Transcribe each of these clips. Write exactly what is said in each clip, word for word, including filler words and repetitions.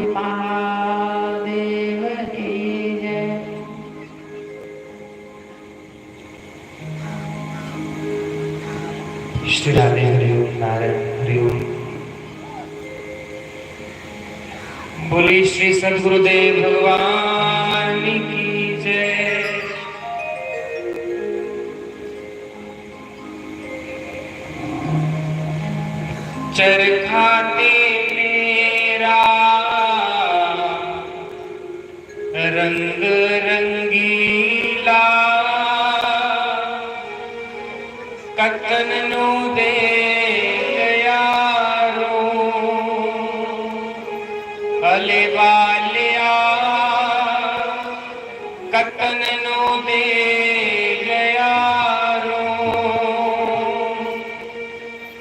महादेव की जय। श्री राधे हरिओम नारायण हरिओम। बोलिए श्री सद्गुरुदेव भगवान की जय। चरखा ते मेरा रंग रंगीला, कतन नू दे यारो, अले वालिया, कतन नू दे यारो।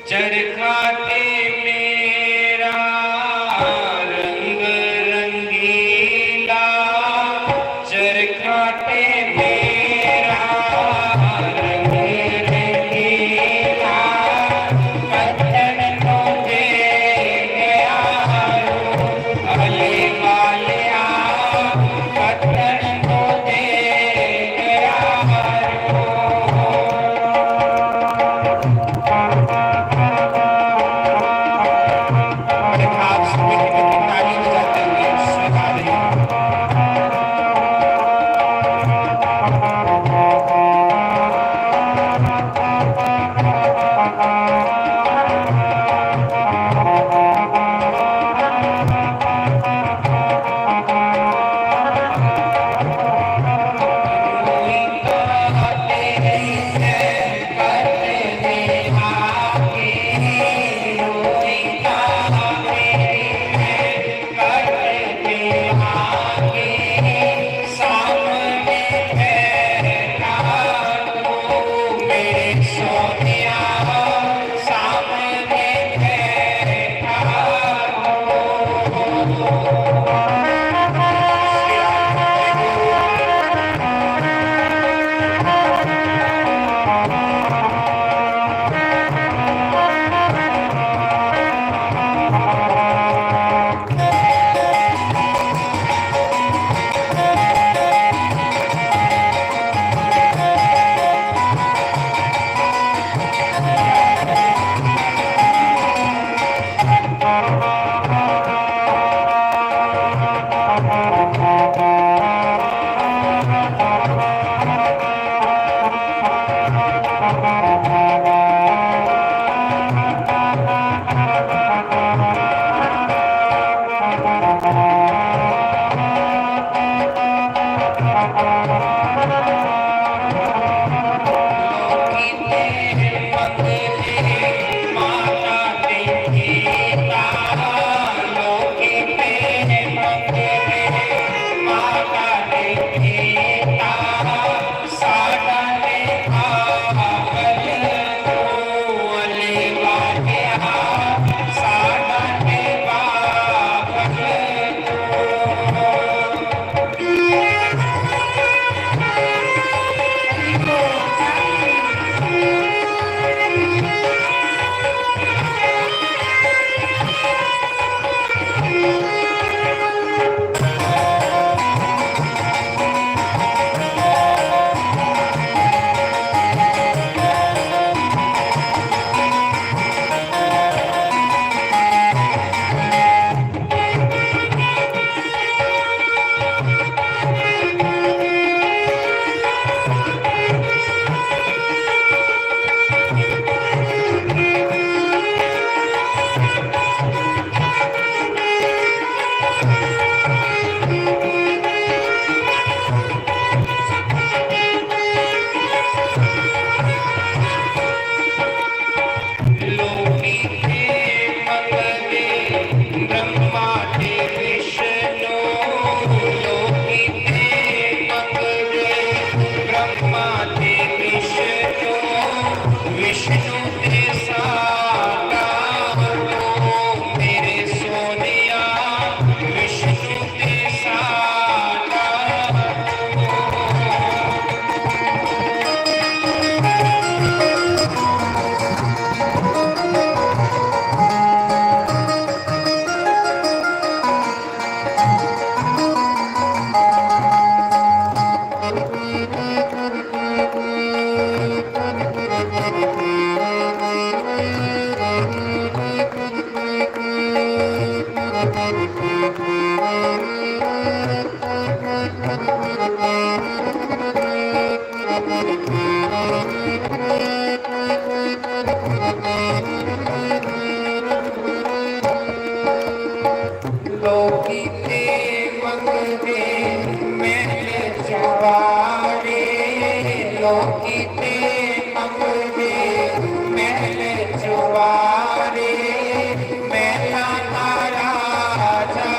चरखा ते मेरा रंग रंगीला, चरखा ते मेरा रंग रंगीला, कतन नू दे यारो, अले वालिया, कतन नू दे यारो। लोकी ते मंगदे महल चुबारे, लोकी ते मंगदे महल चुबारे, महलां दा राजा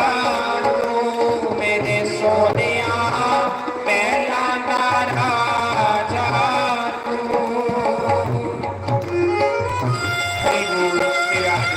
तू मेरे सोनिया, महलां दा राजा तू। हरि बोल श्री राधे।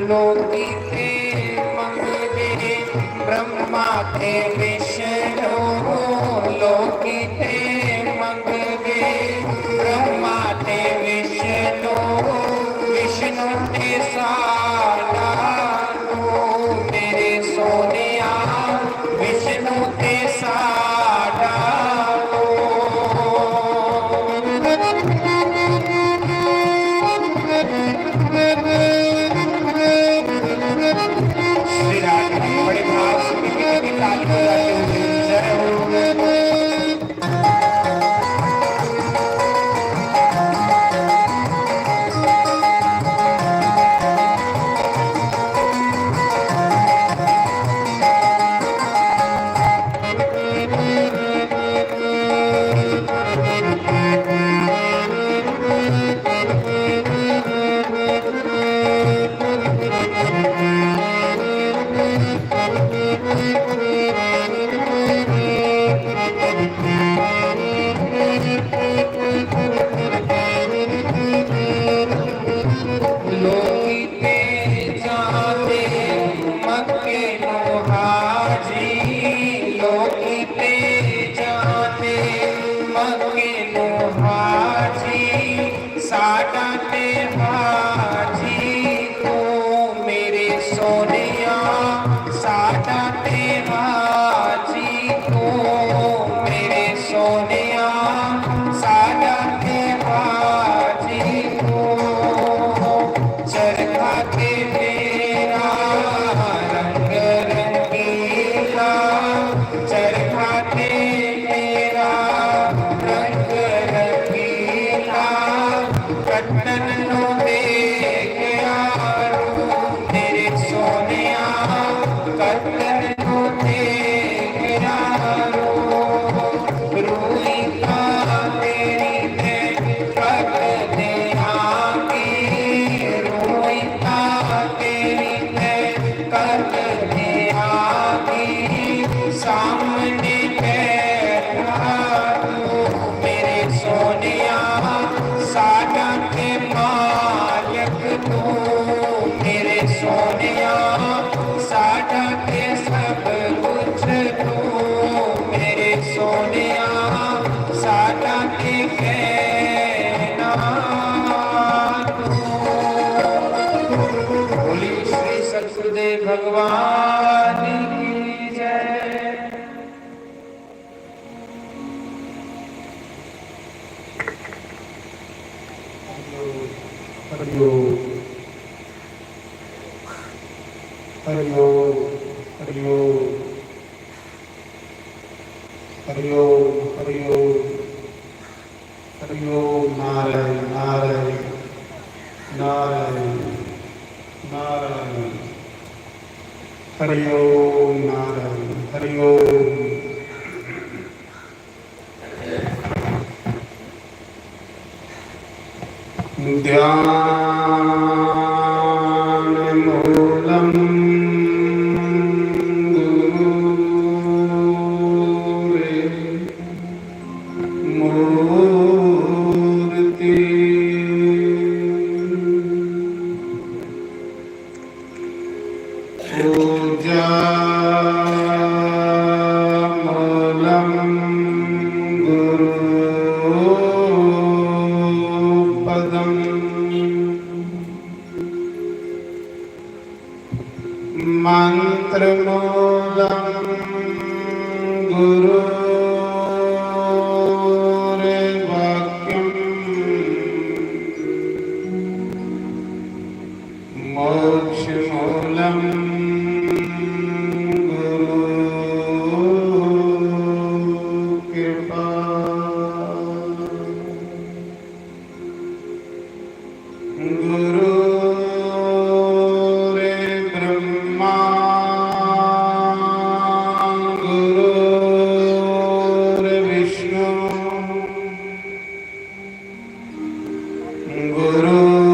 लोकी ते मंगदे ब्रह्मा ते विष्णु, लोकी ते मंगदे ब्रह्मा ते विष्णु, विष्णु ते साडा तू मेरे सोनिया, विष्णु ते साडा तू। श्री राधे बड़े भाव से कितनी ताली बजाते हुए जय हो। लोकी ते जाते मक्के नू हाजी, लोकी ते जाते मक्के नू हाजी, साडा ते हाजी तू मेरे सोनिया, साडा ते हाजी तू मेरे सोनिया, साडा ते हाजी तू। चरखा ते मेरा रंग रंगीला, चरखा ते मेरा रंग रंगीला, कट्टन नू दे गया रू मेरे सोनिया, कट्टन नू दे गया रू। रूई का तेरी मैं कट दे आगी, रूई का तेरी मैं कट दे आगी, सामने बैठा तू मेरे सोनिया, साडा ते मालक तू मेरे सोनिया, साडा ते सब कुछ तू मेरे सोनिया, साडा ते कहना तू। बोलिए श्री सतगुरुदेव भगवान की जय। हरि ओम, हरि ओम, हरि ओम, हरि ओम, हरि ओम, हरि ओम। नारायण, नारायण, नारायण, नारायण। हरि ओम, नारायण, हरि ओम। ध्यान पूजा मूलं गुरूपदम्। मन्त्रमूलं गुरोर्वाक्यम्। मोक्षमूलं गुरोर्कृपा। गुरुर्ब्रह्मा गुरुर्विष्णु गुरुर्देवो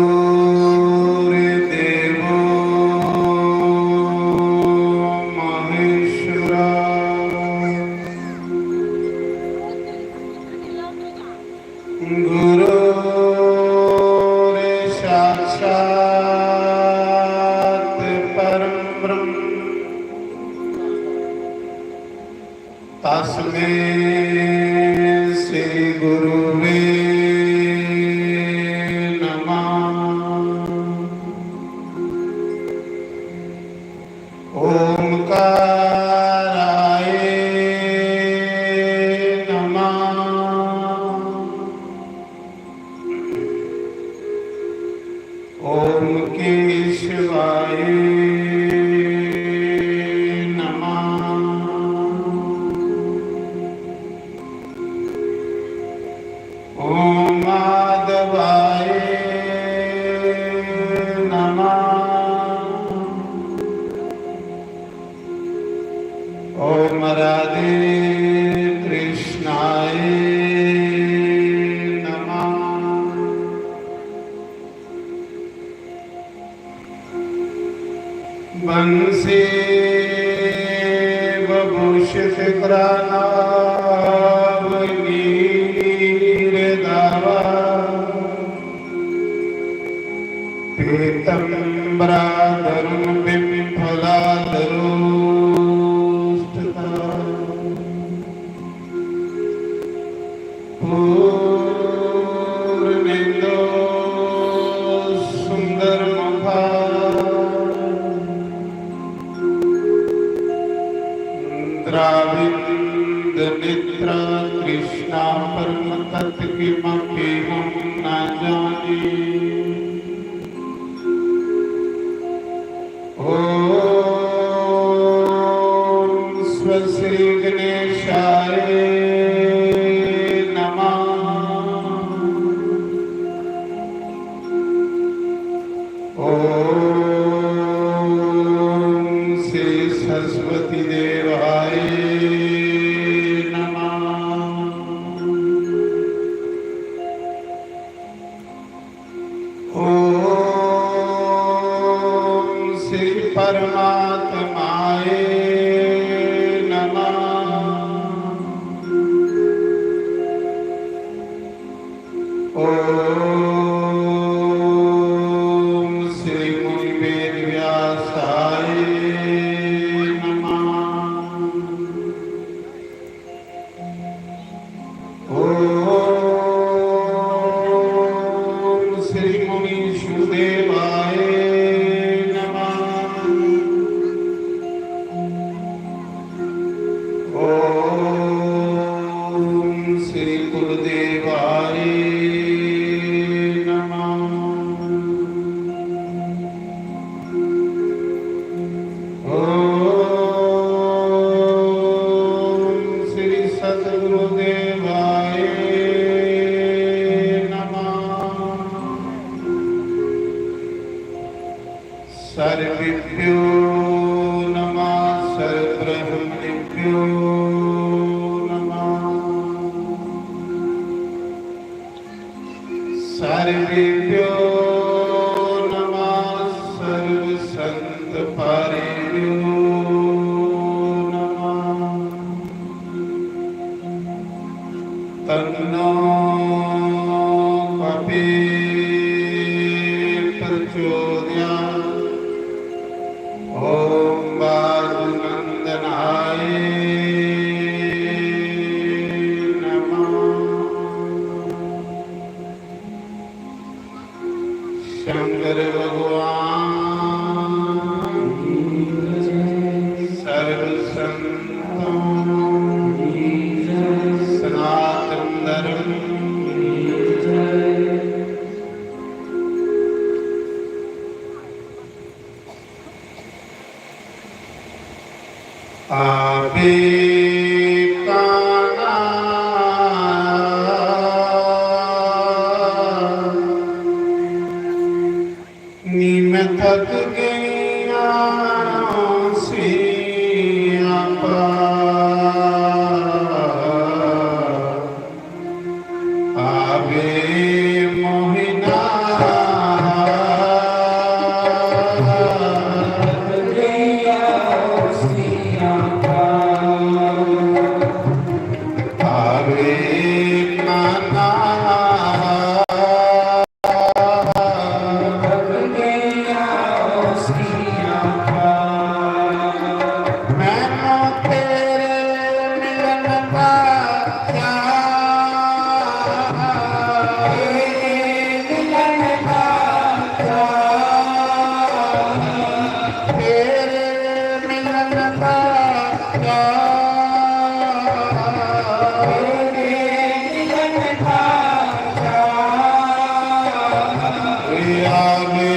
महेश्वरा। गुरुर्साक्षात् परं ब्रह्म। तस्मै श्री गुरुवे नमः। ओंकाराय नमः। ओम केशवाय नमः। ओम माधवाय नमः। ओम राधे कृष्णाय नमः। बंसी विभूषित करानावनीर दावा। पीतम्बराधरं बिम्फलाधरोष्ठता। पूर्णेन्दो सुन्दरमुखा। द्राविन्दनेत्रा कृष्णा परमतत्त्वं किमपि हं न जाने। ओम श्री गणेशाय नमः। ओम श्री सरस्वती देवाय नमः। ओम श्री परमात्माय नमः। ओम श्री मुनि वेद व्यासाय नमः। ओम श्री मुनीशु देवाय नमः। ओम श्री कुलदेवाय नमः। ओम श्री सतगुरु देवाय नमः। सर्वेभ्यो नमः, सर्वब्रह्मणेभ्यो नमः। सर्वेभ्यो नमः, सर्वसंत पारेभ्यो नमः। तन्नो पापे प्रचोदयात्। ओम आवे कान्हा। नी मैं थक गई आसियां पा। आवे मोहिना। आवे कान्हा। मैनू तेरे मिलन दा चाऽ, तेरे मिलन दा चाऽ, तेरे मिलन दा चाऽ, तेरे मिलन दा चाऽ। आवे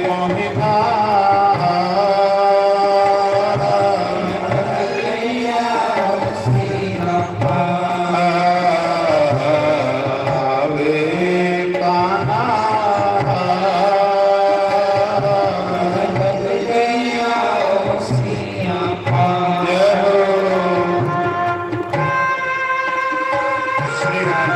मोहिना। आवे कान्हा। जय हो। श्री राम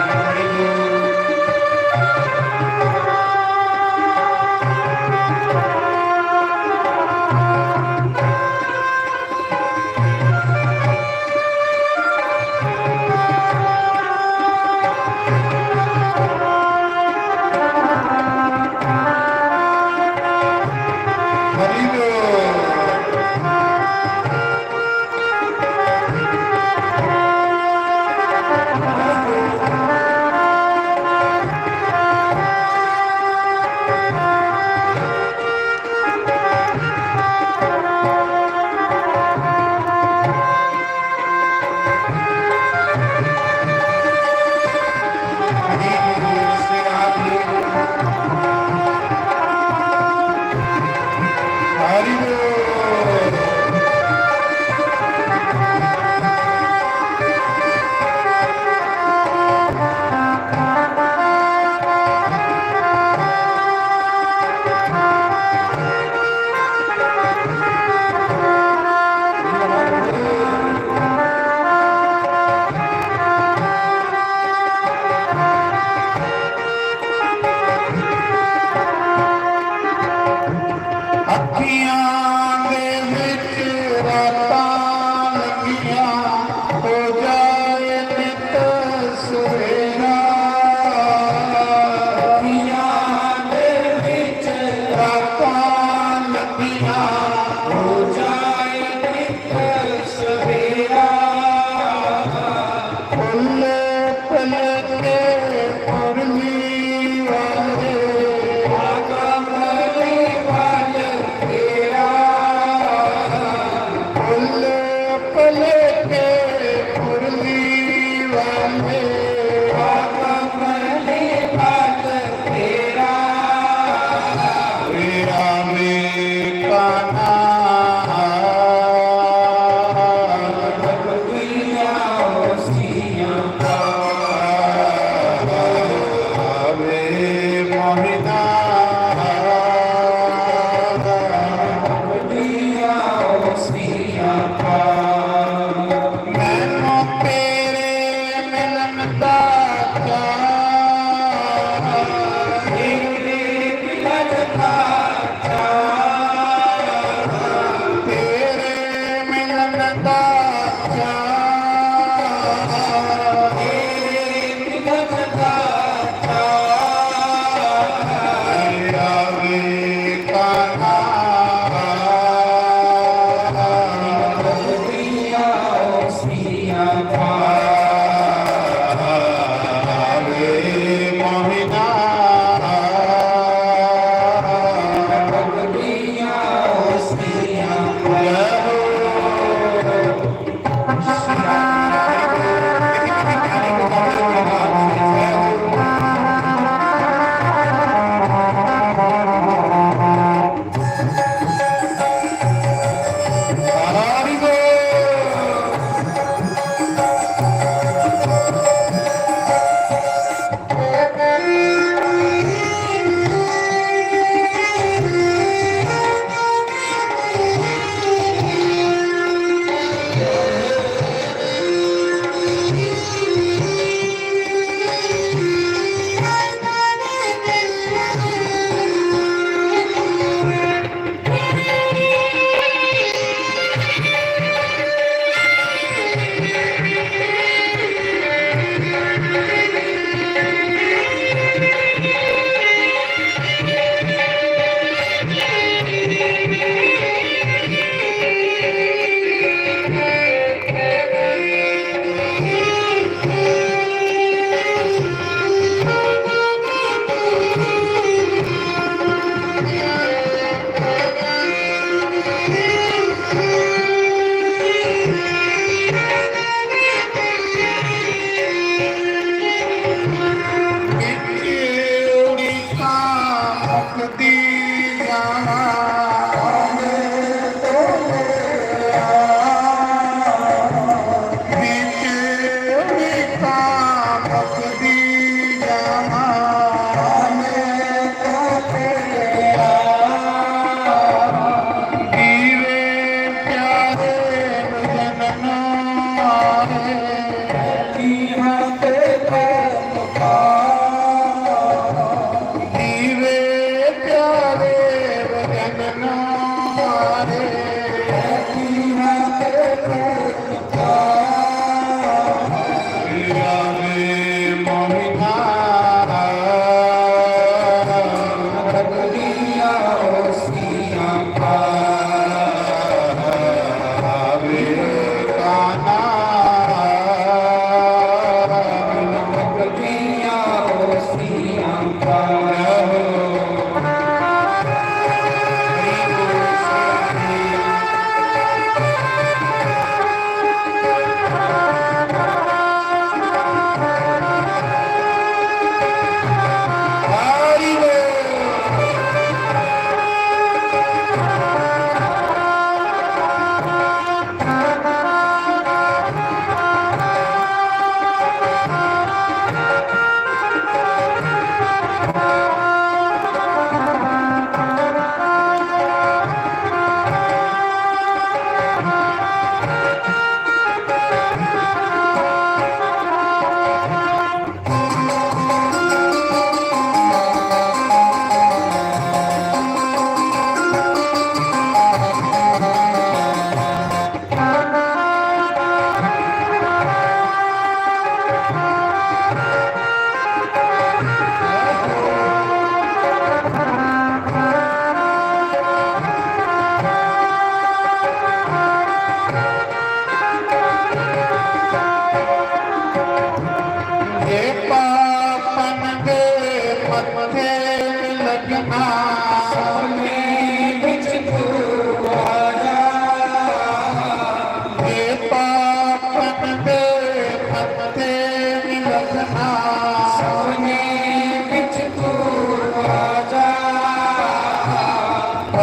हरि बोल। हरि बोल। अखियां दे विच रातां लंघियां, हो जाए नित सवेरा। अखियां दे विच रातां लंघियां, हो जाए नित सवेरा। फुल्ल पलके मुरली वाले, कमली वाले तेरा। फुल्ल पलके मुरली वाले, कमली वाले तेरा। राम कान्हा।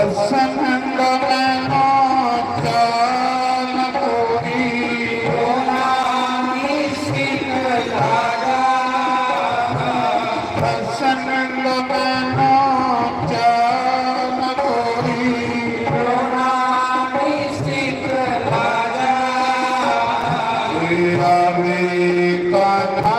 संग में नाचा न कोई, रोना निश्चित लाजा। संग में नाचा न कोई, रोना निश्चित लाजा। आवे कान्हा।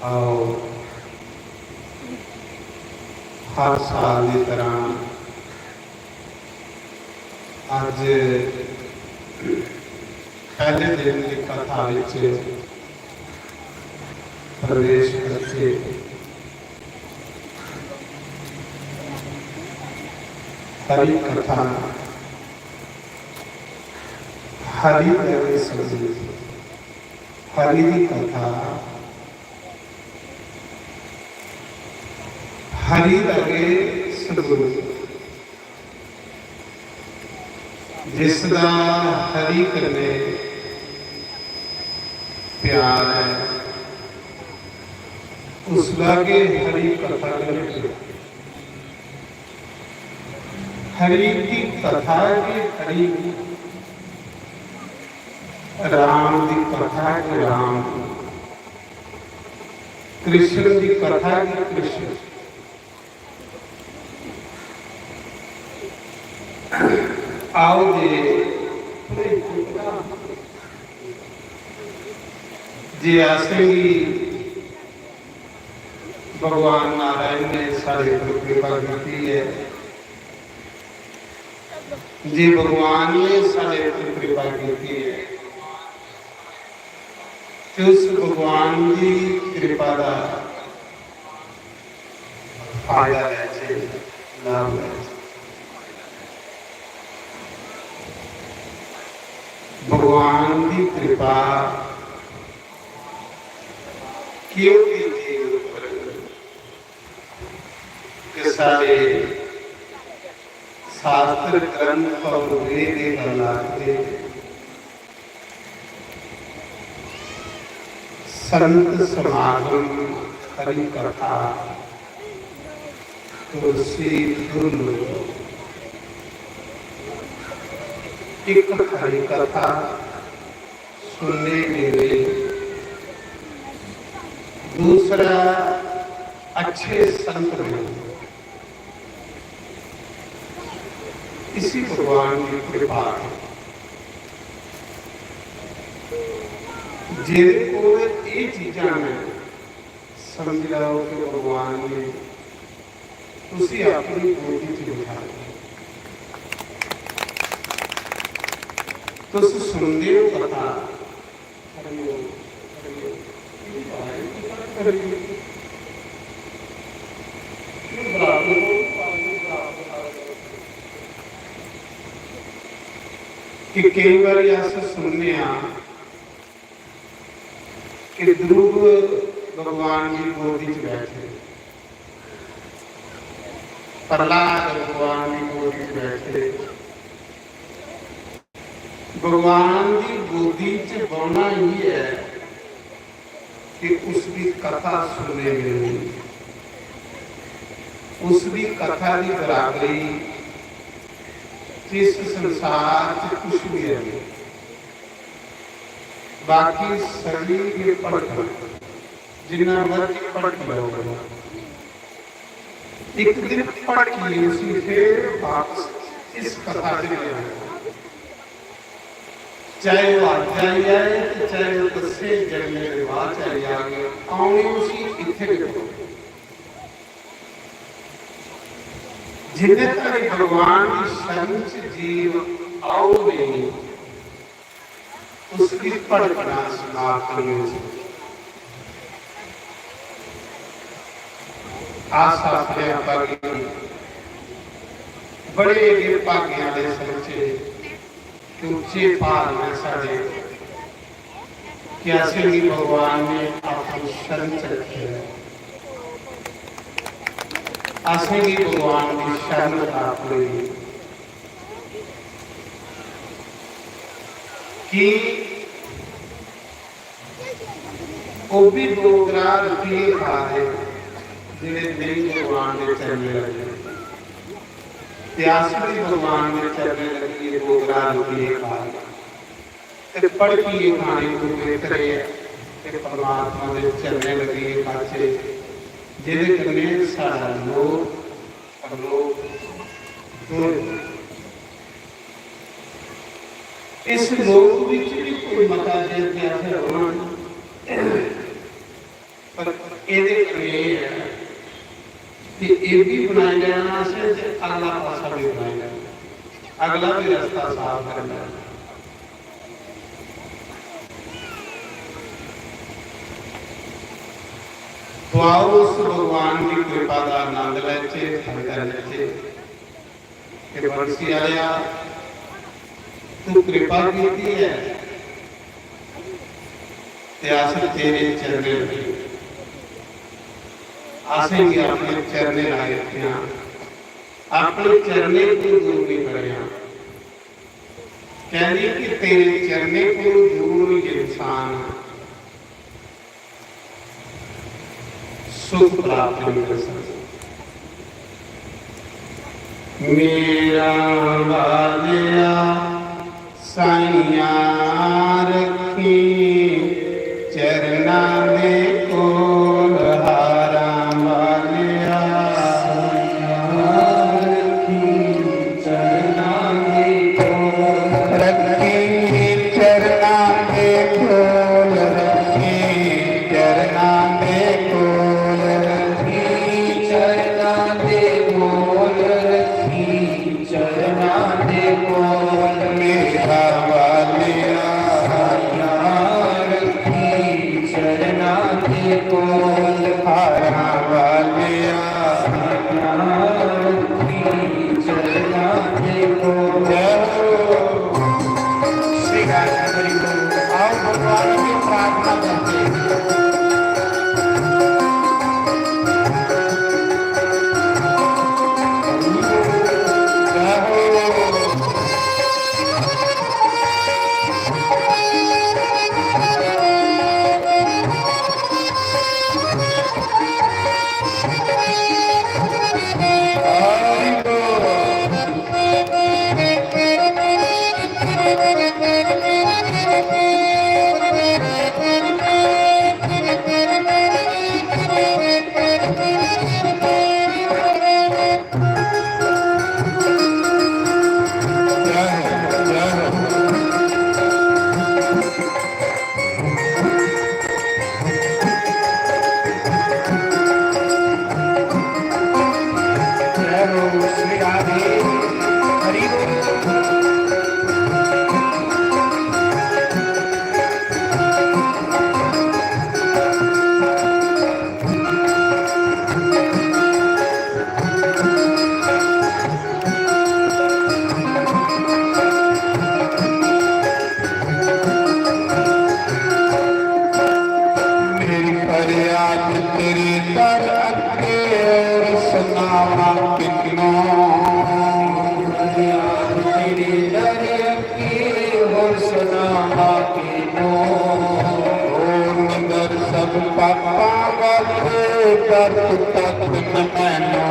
आओ, हर साल दी तरह अज्ज पैह्ले दिन दी कथा विच प्रवेश करके हरि कथा, हरि कथा सुननी। हरि दी कथा, हरि दा गै सतगुरु, जिसदा हरि कन्नै प्यार ऐ, उसदा गै हरि कथा कन्नै प्यार। हरि दी कथा च हरि, राम दी कथा च राम, कृष्ण दी कथा च कृष्ण। आओ जे, जे असेंगी भगवान नारायण ने साढ़े पर कृपा कीती है, जे भगवान ने साढ़े पर कृपा कीती है, ते उस भगवान दी कृपा दा फायदा लैचे, लाभ लैचे। भगवान दी कृपा क्यों कीती उप्पर कि सारे शास्त्र ग्रंथ और वेद एह् गल्ल आखदे, संत समागम हरि कथा तुलसी दुर्लभ। एक हरि कथा सुनने मिले, दूसरा, अच्छे संत मिलो। इसी भगवान की कृपा है। जेह्दे कोल एह् चीजां न, समझी लैओ कि भगवान ने उसी अपनी गोदी च बिठा लिया। तुस सुनदे हो कथा, कि केई बारी अस सुनने आं कि ध्रुव भगवान दी गोदी च बैठे, प्रहलाद भगवान दी गोदी च बैठे। भगवान दी गोदी च बौह्ना ही ऐ कि उसकी कथा सुनने मिलनी। उसकी कथा दी बराबरी इस संसार च कुछ भी है नहीं। बाकी सभी के भड़कन, जिन्ना मर्जी भड़की लो, एक दिन भड़की उसी फिर वापस इस कथा च ले आना। चाहे वो अज्ज आई जाए ते चाहे वो दस्सें जन्में दे बाद च आई जाए, औनी उसी इत्थै गै पौनी। जिन्ने धोड़ी भगवान दी शरण च जीव औग नेईं, उसदी भड़कना समाप्त नहीं हो सकदी। अस अपने आपा गी बड़े गै भाग्य आह्ले समझे कि उच्चे भाग न साढ़े, कि असेंगी भगवान ने अपनी शरण च रक्खे दा ऐ। असेंगी भगवान दी शरण प्राप्त होई। कि ओह् भी दो ग्राह रुकियै खा दे, जेह्ड़े नेईं भगवान दे चरणें लग्गे। ते अस भी भगवान दे चरणें लग्गियै दो ग्राह रुकियै खा दे। ते भड़कियै खाने को बेहतर ऐ कि परमात्मा दे चरणें लग्गियै खाचै, जेह्दे कन्नै साढ़ा लोभ, परलोभ दोए। इस लोक विच भी कोई मता चिर ते असें रौह्ना निं। पर एह्दे कन्नै एह् ऐ कि एह् बी बनाई लैना असें ते अगला पासा बी बनाई लैना, अगला बी रस्ता साफ करी लैना। तो आओ, उस भगवान की कृपा का आनंद लैचे, फायदा लैचे। कि बंसी आया, तू कृपा कीती है ते अस तेरे चरणें लगे। असेंगी अपने चरणें लाई रखेआं, अपने चरणें को दूर नहीं करेआं। कहने कि तेरे चरणें को दूर इंसान सुख प्राप्त नहीं कर सकते। मेरा वालिया साइयां रखी चरना दे कोल, हारा वालिया रखी चरना दे कोल, रखी चरना दे कोल, रखी चरना दे कोल, रखी चरना दे कोल, रखी चरना दे कोल, मेरा वालिया साइयां रखी चरना दे कोल, हारा वालिया साइयां रखी चरना दे कोल। जय हो श्री राजेश्वरी को। आओ भगवान की प्रार्थना करते हैं। जय हो। तेरे दर अगे होर सुनावां किन्नो। यार तेरे दर अगे होर सुनावां किन्नो। होर निंदर सब पापां वाले दर्द तक न मैनू।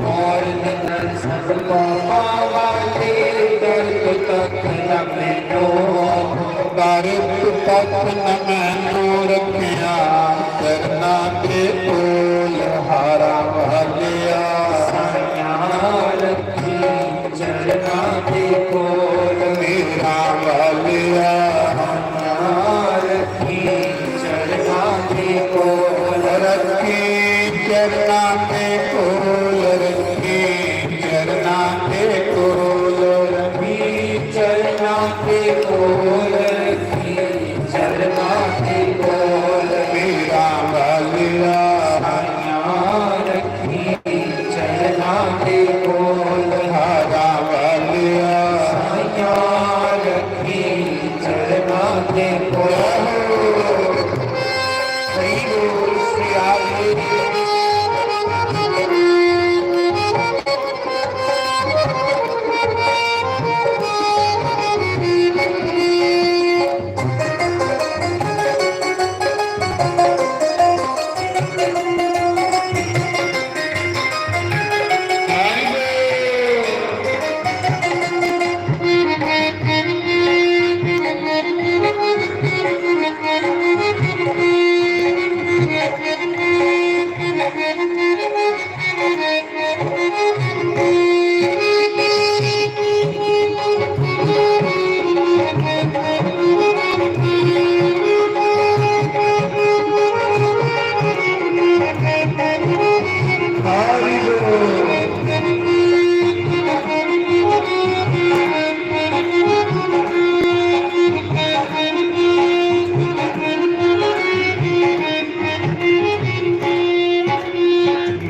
होर निंदर सब पापां वाले दर्द तक न मैनू। दर्द तक न मैनू रखिया चरना दे कोल। हारा वालिया साइयां रखी चरना दे कोल। मेरा वालिया साइयां रखी चरना दे कोल। रखी चरना दे कोल, रखी चरना दे कोल। रखी चरना दे कोल, रखी चरना दे कोल। मेरा वालिया साइयां रखी चरना दे कोल। हारा वालिया साइयां रखी चरना दे कोल। सही बोल श्री राम जी।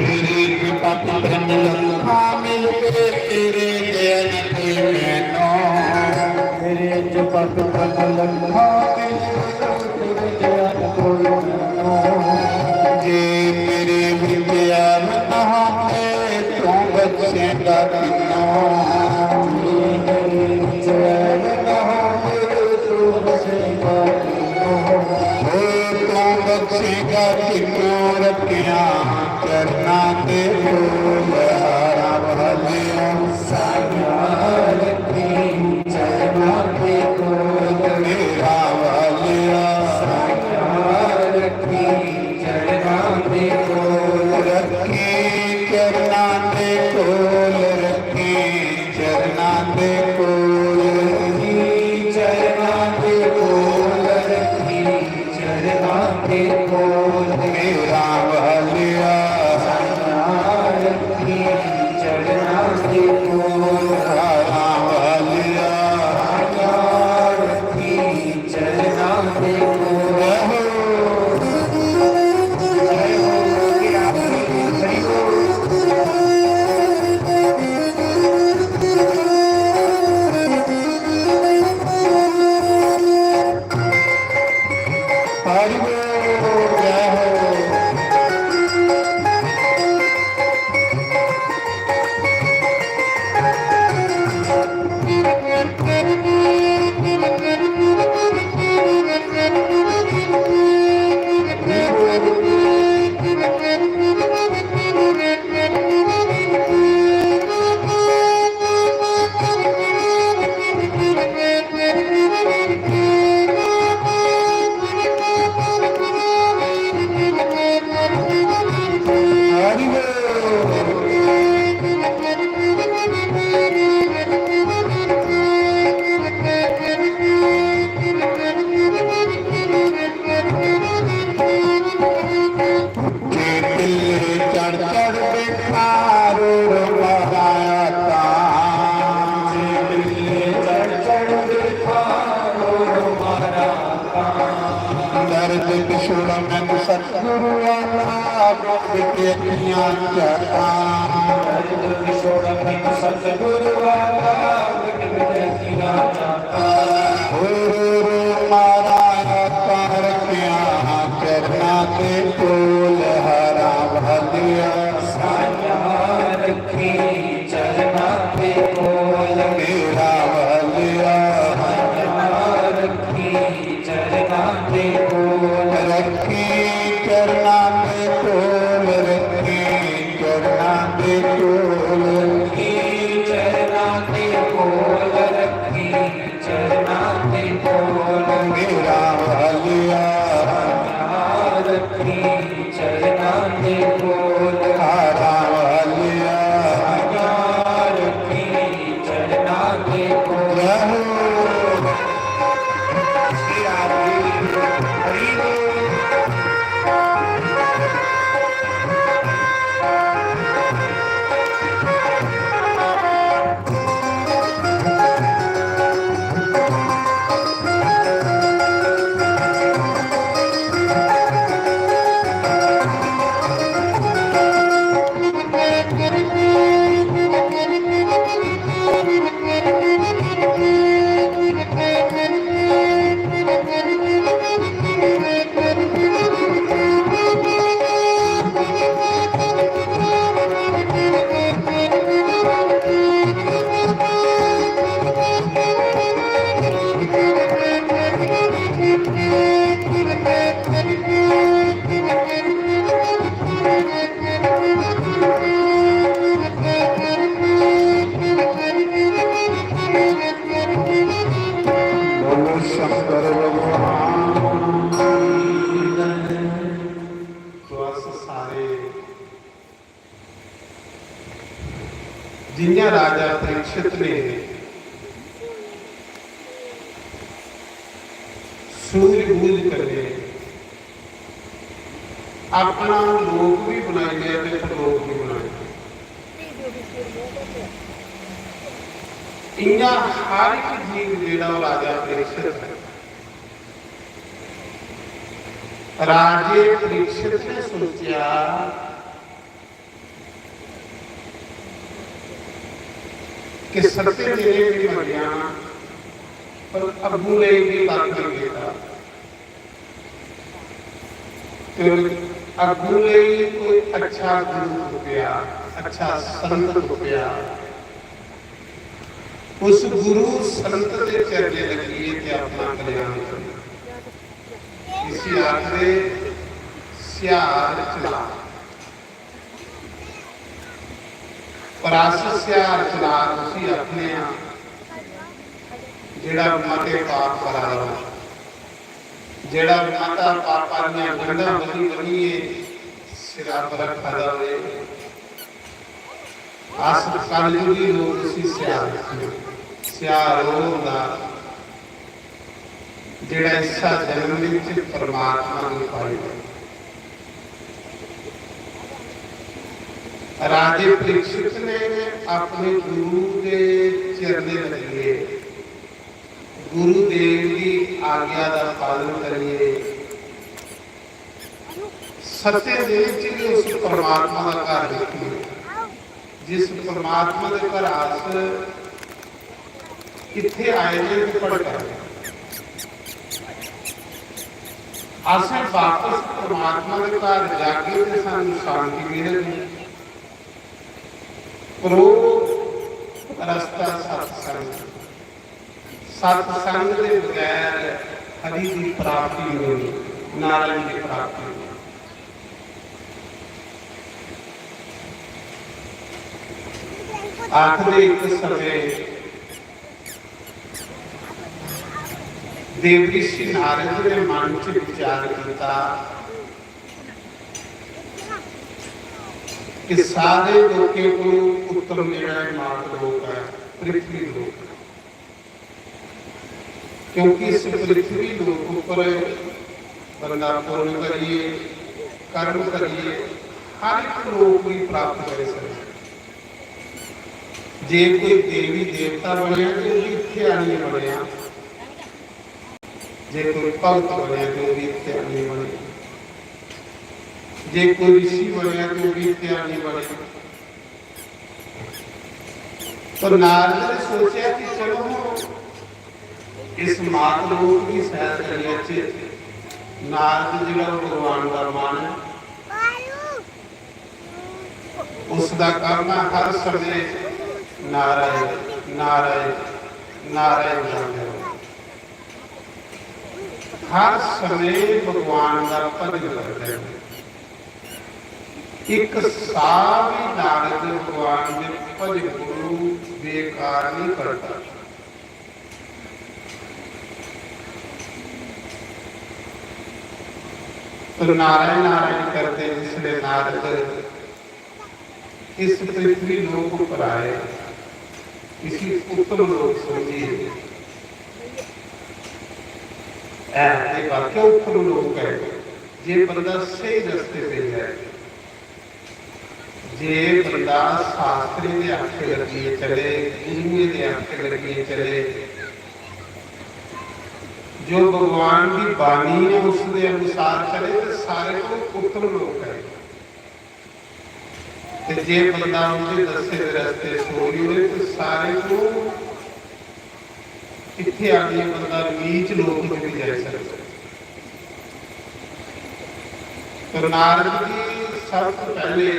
मेरे पग तन लखा मिल के तेरे दयान ते मैनू। मेरे च पग तन लखा मिल के तेरे दयान ते मैनू। जे मेरे विच ऐब ना होंदे, तू बख्शेगा किन्नू। जे मेरे विच ऐब ना होंदे, तू बख्शेगा किन्नू। ओ तू बख्शेगा किन्नू रखिया चरना दे कोल। हारा वालिया साइयां रखी चरना दे कोल। मेरा वालिया साइयां रखी चरना दे कोल। रखी चरना दे कोल, रखी चरना दे कोल। रखी चरना दे कोल, रखी चरना दे कोल। मेरा वालिया साइयां रखी चरना दे कोल। मेरा वालिया साइयां रखी चरना दे कोल। हरि बोल, जय हो। जे बिल्ली चढ़ चढ़ देखा, रो रो मराया ता। जे बिल्ली चढ़ चढ़ देखा, रो रो मराया ता। दर्द विछोड़ा मैनू सतगुरु आला, गुण विवेकियां चेता। दर्द विछोड़ा मैनू सतगुरु आला, गुण विवेकियां चेता। ओ रो रो मारा कर क्या चरना दे कोल। चरणां दे कोल रखी, चरणां दे कोल रखी, चरणां दे कोल रखी, चरणां दे कोल। मेरा वालिया रखी, चरणां दे कोल। हारां वालिया रखी, चरणां दे कोल। जय हो। श्री राम जी। हरि बोल। बोलो शंकर भगवान। तो अस सारे, जियां राजा परीक्षित ने सूझ-बूझ कन्नै अपना लोक भी बनाई लिया ते परलोक भी बनाई लिया। इयां हर एक जीव जेड़ा ओह राजा परीक्षित है, राजे परीक्षित ने सोचा कि सत्तें दिनें भी मरेआ, पर अग्गू लेई भी कक्ख नहीं कीता। ते अग्गू लेई कोई अच्छा गुरु तुप्पेआ, अच्छा संत तुप्पेआ। उस गुरु संत दे चरणे लग्गिए ते अपना कल्याण करो। इसी आखदे सिहार चला। पर अस सिहार चला उसी आखने आं, जेड़ा मते पाप करा दा होऐ, जेड़ा मता पापा दियां गंढां बनी बनिए सिरा पर रखा दा होए। अस कलयुगी लोक उसी सिहार आखने। सिहार ओह होंदा जेड़ा इस्सा जन्म विच परमात्मा गी पाई लै। राजे परीक्षित ने अपने गुरु दे चरणे लग्गिए, गुरुदेव दी आज्ञा दा पालन करिए, सत्तें दिनें च भी उस परमात्मा दा घर दिक्खिए, जिस परमात्मा दे घर अस इत्थे आए दे ते भटका दे। असें बापस परमात्मा दे घर जागे ते सानू शांति मिलेगी। पर ओह रस्ता सत्संग। सत्संग दे बगैर हरि दी प्राप्ति नहीं, नारायण दी प्राप्ति नहीं। आखदे एक समय देवऋषि नारद ने मन च विचार किया कि सारे लोकें को उत्तम जेड़ा मात लोक है, पृथ्वी लोक है। क्योंकि इस पृथ्वी लोक उपर बंदा पुण्य करिए, कर्म करिए, हर एक लोक भी प्राप्त करी सकदा। जे कोई देवी देवता बनया ते ओह भी इत्थे आनिए बनया, जे कोई भगत बनया ते ओह भी इत्थे आनिए बनया, जे कोई ऋषि बनया ते ओह भी इत्थे आनिए बनया। तो नारद ने सोचा कि चलो, इस मात लोक की सैर करिए। नारद जी का भगवान का मन है, उसका करना हर समय नारायण, नारायण, नारायण। हर समें भगवान दा भजन करदे न। इक साह बी नारद भगवान दे भजन कोलू बेकार नहीं करदा। तो नारायण नारायण करदे जिसले नारद इस पृथ्वी लोक पर आए, इसी उत्तम लोक समझिए। ऐ, ये वाकई उत्तम लोक है। जे बंदा सही रस्ते पे है, जे बंदा शास्त्रें दे आखे लगिए चले, गुरुएं दे आखे लगिए चले, जो भगवान की बाणी है उसके अनुसार चले, तो सारे को उत्तम लोक है। ते जे बंदा उंदे दस्से दे रस्ते छोड़ी ओड़े, ते सारे को इत्थे आके बंदा नीच लोक में भी जाई सकता है। तो नारद जी सबसे पहले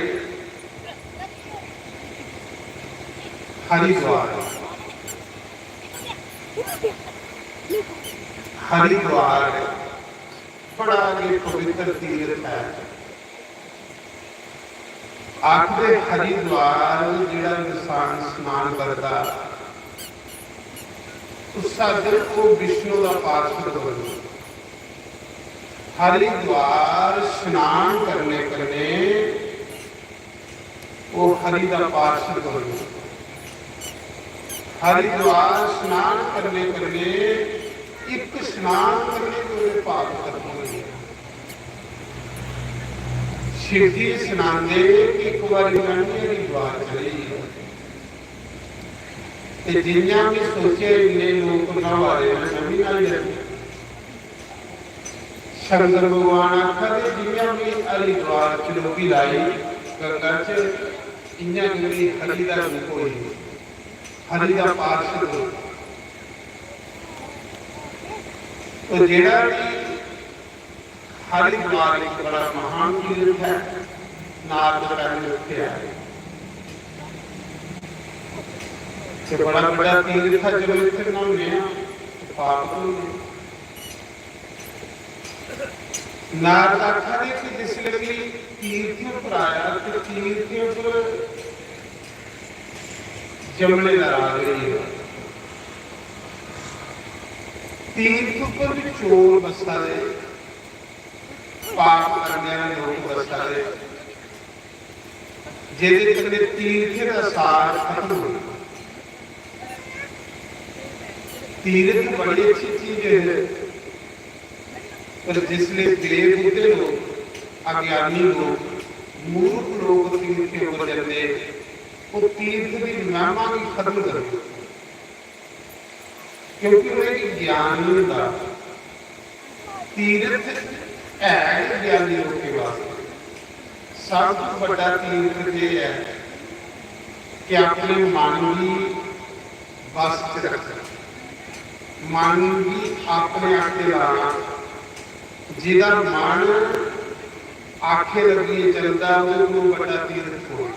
हरिद्वार, हरिद्वार बड़ा ही पवित्र तीर्थ है। आखदे हरिद्वार जेड़ा इंसान स्नान करदा, उस दिन वो विष्णु दा पार्षद बनदा। हरिद्वार स्नान करने कन्ने वो हरि दा पार्षद बनदा। हरिद्वार स्नान करने कन्ने, इक स्नान कन्ने पूरे पाप खत्म हो गए। शिव जी सनांदे कि एक बारी मैं भी हरिद्वार चली गई। ते जिन्ना भी सोचे इन्ने लोक नहाए, मैं भी नहाई लैती। शंकर भगवान आखा दे, जियां भी हरिद्वार च डुब्बी लाई गंगा च, इयां गै हरि दा रूप होई, हरि दा पार्षद होई। तो जेड़ा भी हरिद्वार एक बड़ा महान तीर्थ है, नारद पहले उत्थे आए। ते बड़ा बड़ा तीर्थ है, जदों इत्थे न्हाने आ, पाप धोने। नारद आखा दे कि जिसले भी तीर्थ पर आया, तो तीर्थ पर जमने नाराज होई गेआ। तीर्थ पर भी चोर बसा दे, पाप करने वाले लोग बसा दे, जेदे कन्ने तीर्थ दा सार खत्म हो। तीर्थ बड़ी अच्छी चीज है, पर जिसले बेबुद्धे लोग, अज्ञानी लोग, मूर्ख लोग तीर्थ पर जंदे, वो तीर्थ की महिमा भी खत्म कर देते। क्योंकि उन्हें ज्ञान नहीं होता। तीर्थ है ज्ञानी लोगों के वास्ते। सब तो बड़ा तीर्थ ये है कि अपने मन की बस च रखना, मन की अपने आके लाना। जिदा मन आखे लगी चलता, वो बड़ा तीर्थ हो।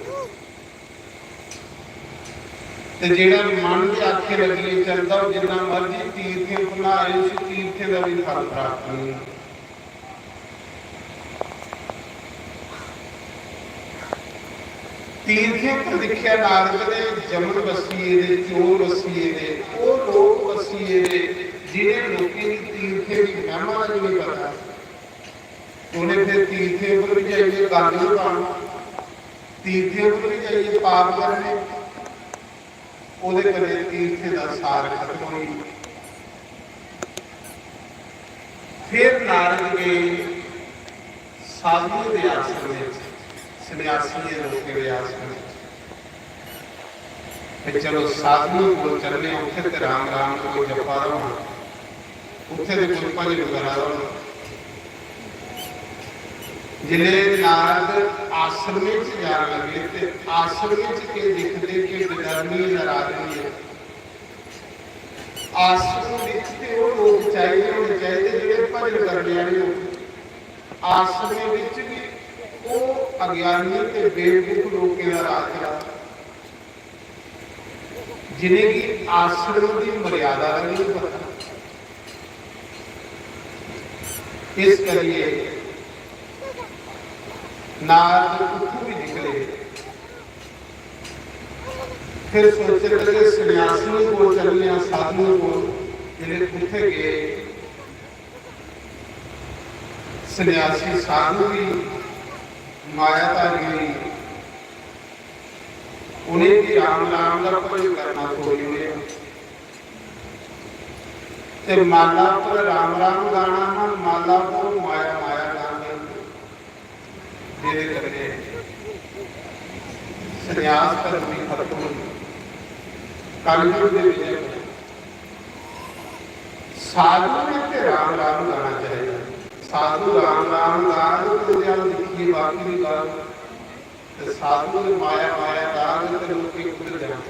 ते जेड़ा मन दे आखे लगिए चलदा, ओह जिन्ना मर्जी तीर्थे पर न्हाए, उसी तीर्थे दा भी फल प्राप्त नहीं। तीर्थे पर दिखिया नारद ने, जमन वसिए दे, चोर वसिए दे, ओह लोक वसिए दे, जिन्हें लोकें दी तीर्थे दी महिमा दा भी नहीं पता। उन्हें फिर तीर्थे पर भी जाइए गंद भी पाना, तीर्थे पर भी जाइए पाप करने। ओहदे कन्नै तीर्थे दा सार खत्म होई। फिर नारद गए साधुएं दे आश्रम च, सन्यासियें लोकें दे आश्रम च। ते चलो साधुएं कोल चलने, उत्थे ते राम राम को जपा रहा। उत्थे ते कोई भजन करा दा होना। जिसले नारद आश्रम च जान लगे ते आश्रम च केह् दिखदे कि विधर्मी नाराज होई गे। आश्रम विच ते ओह लोक चाहिए होने चाहिए जेहड़े भजन करने आह्ले होन। आश्रम विच भी ओह अज्ञानी ते बेवकूफ लोकें दा राज चला। जिनेंगी आश्रम की मर्यादा का नहीं पता, इस करियै नारद उत्थों भी निकले। फिर सोचने लगे, सन्यासियों को चलने, साधुओं को। जिसले उत्थे गए, सन्यासी साधु भी मायाधारी हुई, उन्हें भी राम नाम का भजन करना छोड़ी दिया। ते माला पर राम राम गाना हा, माला पर माया माया गाना। मेरे कन्ने सन्यास धर्म की खत्म हुई, कलयुग दे विजय होई। साधु ने ते राम राम गाना चाहिए। साधु राम राम गान, तो ध्यान दिखिए बाकी भी गान। ते साधु ने माया माया गान, ते लोग कुछ जान।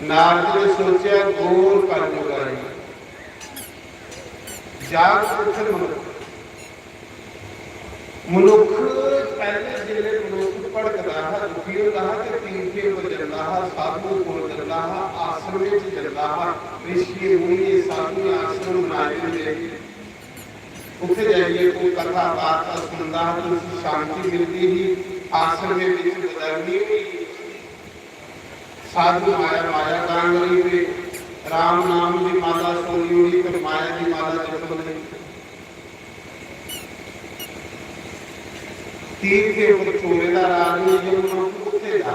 नारद ने सोचा, घोर कलयुग आई। जाग उठे मनुख। मनुख पहले जिसले मनुख भड़कदा हा, दुखी होंदा हा, ते तीर्थे पर जंदा हा, साधु कोल जंदा हा, आश्रम च जंदा हा, ऋषि मुनि साधु आश्रम बनाए होंदे। उत्थे जाइए कोई कथा वार्ता सुनदा हा, तो उसी शांति मिलती ही। आश्रम में विच बदलनी हुई। साधु माया माया गान लगी पे, राम नाम की माला सुनी हुई, तो माया की माला जपन लगी। तीर्थे पर चोरे का राज नहीं, जो मनुख उत्थे जा।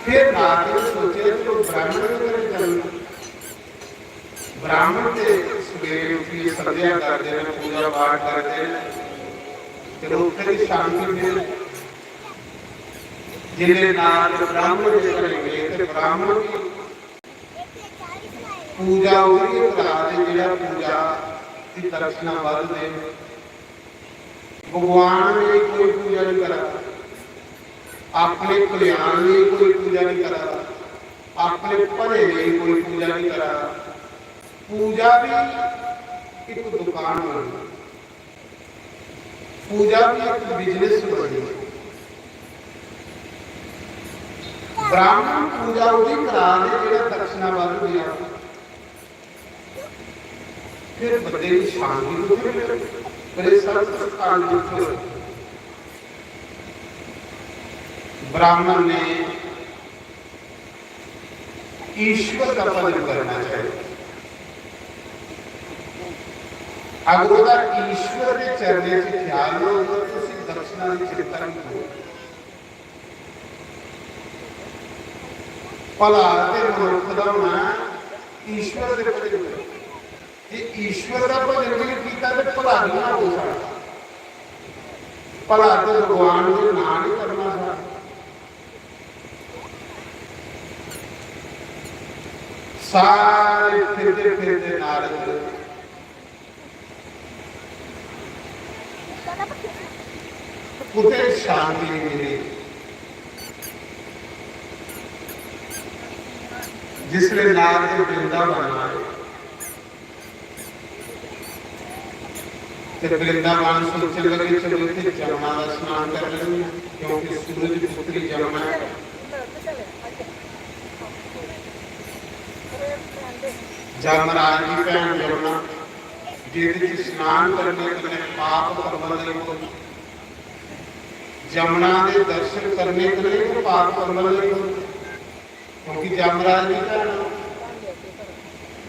फिर नारद ने सोचा, चलो ब्राह्मण के घर चलना। ब्राह्मण ते सवेरे उठिए संध्या करते हैं, पूजा पाठ करते हैं, चलो उत्थे भी शांति मिले। जिले नारद ब्राह्मण के घर गए, तो ब्राह्मण की पूजा उसी करा दे, जेड़ा पूजा की दक्षिणा वध दे। भगवान ने कोई पूजा नहीं करा, अपने कल्याण ने कोई पूजा नहीं करा, अपने भले ने कोई पूजा नहीं करा। पूजा भी एक दुकान बनी, पूजा भी एक बिजनेस बनी। ब्राह्मण पूजा उसी करा दे, जेड़ा दक्षिणा वध दिया। फिर बंदे की शांति तो फिर बड़े सर्व संस्थान जुड़ते हुए ब्राह्मण ने ईश्वर का भजन करना चाहिए। अगर वह ईश्वर के चरणों से ख्याल हो, तो उसी दक्षिणा की चिंता नहीं हो। भला ते मनुख दा होना ईश्वर दे भजन करना। जे ईश्वर दा भजन भी कीता ते भला कि'यां हो सकदा? भला ते भगवान दे नां नहीं करना सारा। सारे फिरदे फिरदे नारद कुतै शांति नहीं मिली। जिसले नारद वृंदावन आए, ते वृंदावन सोचने लगे, चलो इत्थे जमुना का स्नान कर लेंगे, क्योंकि सूरज पुत्री जमुना है। जमराज की भैन जमुना, जिस स्नान करने कन्नै पाप परमल नहीं होते। जमुना के दर्शन करने कन्नै भी पाप परमल नहीं होते, क्योंकि जमराज की भैन।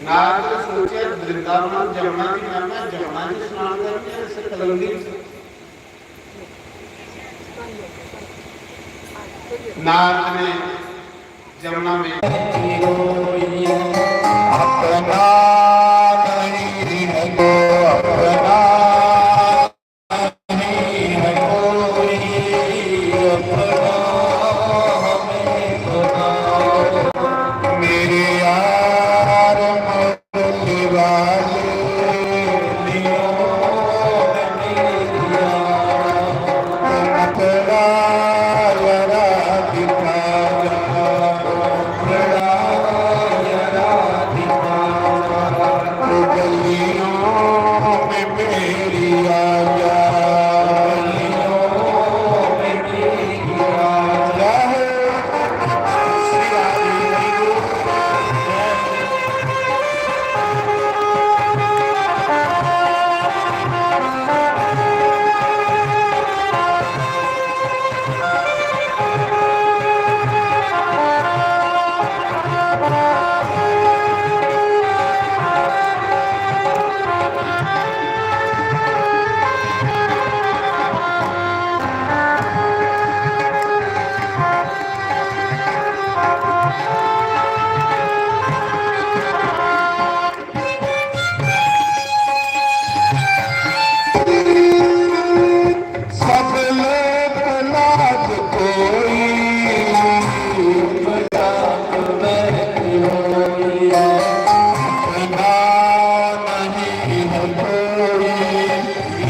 नारद ने सोचा, वृंदावन जमुना की महिमा, जमुना की स्नान करने से कलंदी। नारद ने जमुना में अपना नहीं है तो अपना नहीं है कोई, अपना हमें बनाओ। मेरे यार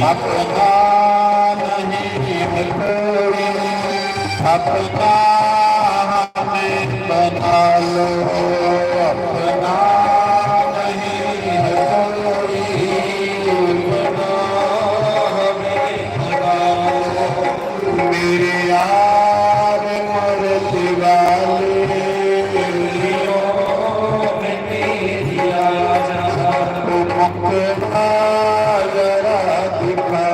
अपना नहीं है कोई, अपना हमें बना लो। अपना नहीं है कोई, अपना हमें बना लो। मेरे यार मर्द वाले, मुखड़ा जरा दिखा।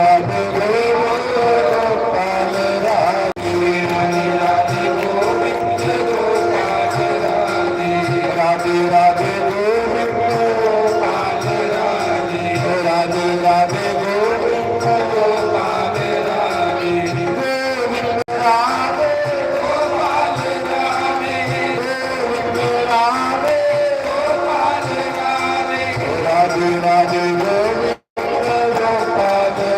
राधे राधे गोविंद गोपाल राधे। राधे राधे गोविंद गोपाल राधे। राधे राधे गोविंद गोपाल राधे। गोविंद राधे गोपाल राधे। गोविंद राधे गोपाल राधे। राधे राधे गोविंद गोपाल राधे।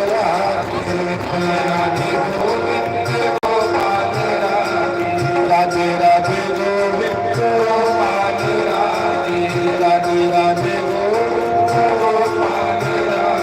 राधे राधे गोविंद गोपाल राधे। राधे राधे गोविंद गोपाल राधे।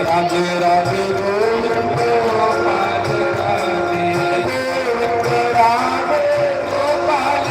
राधे राधे गोविंद गोपाल राधे। गोविंद राधे गोपाल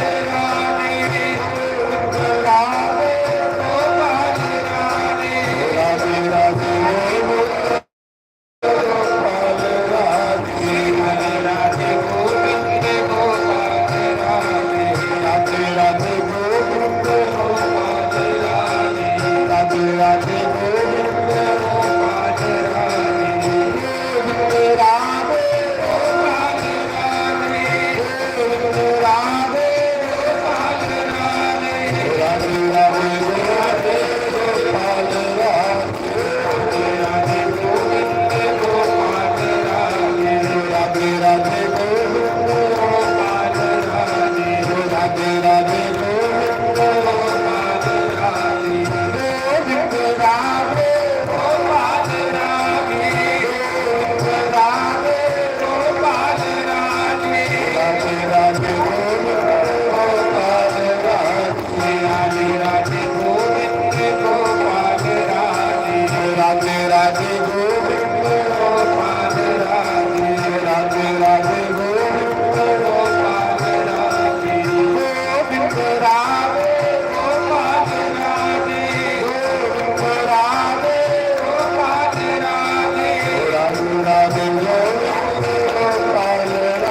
राधे। गोविंद राधे गोपाल राधे। राधे राधे गोविंद गोपाल राधे। राधे राधे गोविंद गोपाल राधे। राधे राधे गोविंद गोपाल राधे। राधे राधे गोविंद गोपाल राधे। गोविंद राधे गोपाल राधे। गोविंद राधे गोपाल राधे।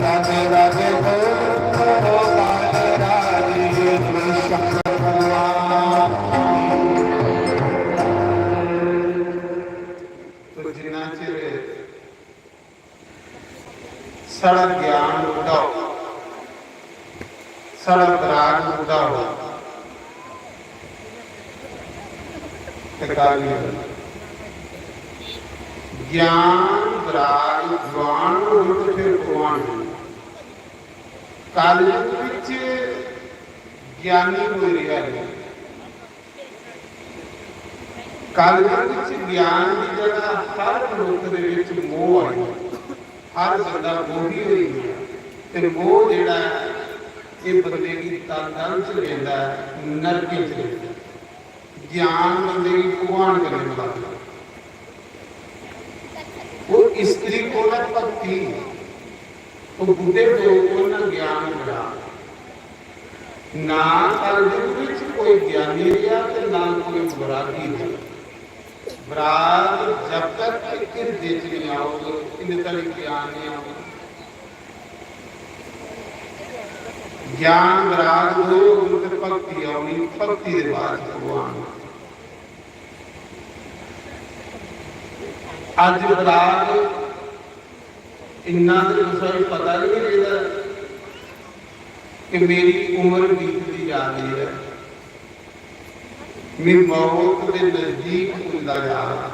राधे राधे गोविंद तो जिन्ना चिर साढ़ा ज्ञान मुंडा हो, साढ़ा विराग मुंडा हो, ते गल्ल नहीं बनदी। ज्ञान विराग जवान होन ते फिर भगवान होन। कलयुग विच ज्ञानी कोई रेहा नहीं। कलयुग च ज्ञान दी जगह हर मनुख दे विच मोह आई, हर बंदा मोही होई गया। ते मोह जेड़ा है, ये बंदे गी तन च लेंदा है, नरकें च लेंदा है। ज्ञान बंदे गी भगवान कन्नै मिलांदा। वो स्त्री कोल है भक्ति, वो बुढ़े लोग कोल ना ज्ञान बड़ा। ना कलयुग विच कोई ज्ञानी रहा ते ना कोई वैरागी रहा। वैराग जब तक हिरदे च नहीं आओग, इन्ने तक ज्ञान नहीं आओग। ज्ञान वैराग दो होन ते भक्ति औनी, भक्ति दे बाद भगवान। अज वैराग इन्ना ते कुसै गी पता गै नहीं रेहदा कि मेरी उम्र बीतदी जा रही है, मैं मौत दे नजदीक पुजदा जा रहा।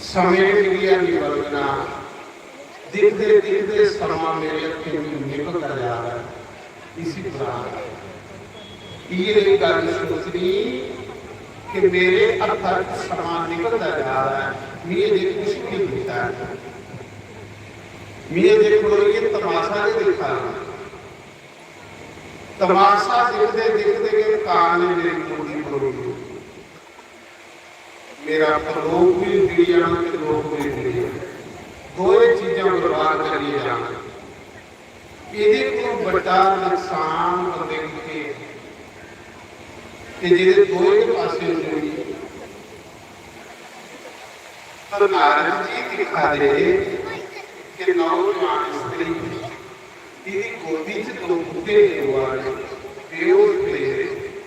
समय मिलिया नहीं बलगना, दिखदे दिखदे समा मेरे हत्थें च निकलदा जा रहा है। इसी बना, इयै गल्ल सोचनी, कि मेरे हत्था च समां निकलदा जा रहा है, मी अजे कुछ भी नहीं दिखता है। मी अजे खड़ोइयै तमाशा गै दिक्खा ना। तमाशा दिखदे दिखदे गै कां ने मेरी मुंडी मरोड़ी। मेरा परलोक भी उजड़ी जाना ते लोक भी उजड़ी जाना। दोए चीजां बर्बाद करियै जाना। एह्दे कोला बड्डा नुकसान बंदे गी केह् है? ते जेह्दे दोए पासे उजड़ी। तो नारद जी दिखा दे कि नौजवान स्त्री, एह्दी गोदी च दो बूढ़े लोआ दे, बेहोश पेदे।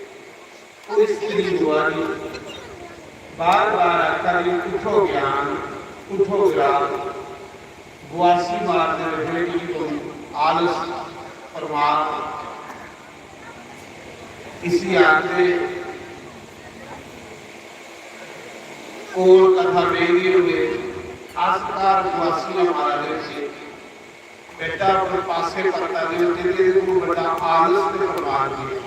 ओह् स्त्री दुआरी बार बार आखा दी, "उठो ज्ञान, उठो विराग।" गुआसी मारदे रहे कि तुम आलस, प्रमाद, इसी आखदे कोल कथा बेही हुए, अस घर गुआसियां मारदे थे। बेटा, पर पासे परता दे, जेह्दे कोल बड्डा आलस ते प्रमाद नहीं।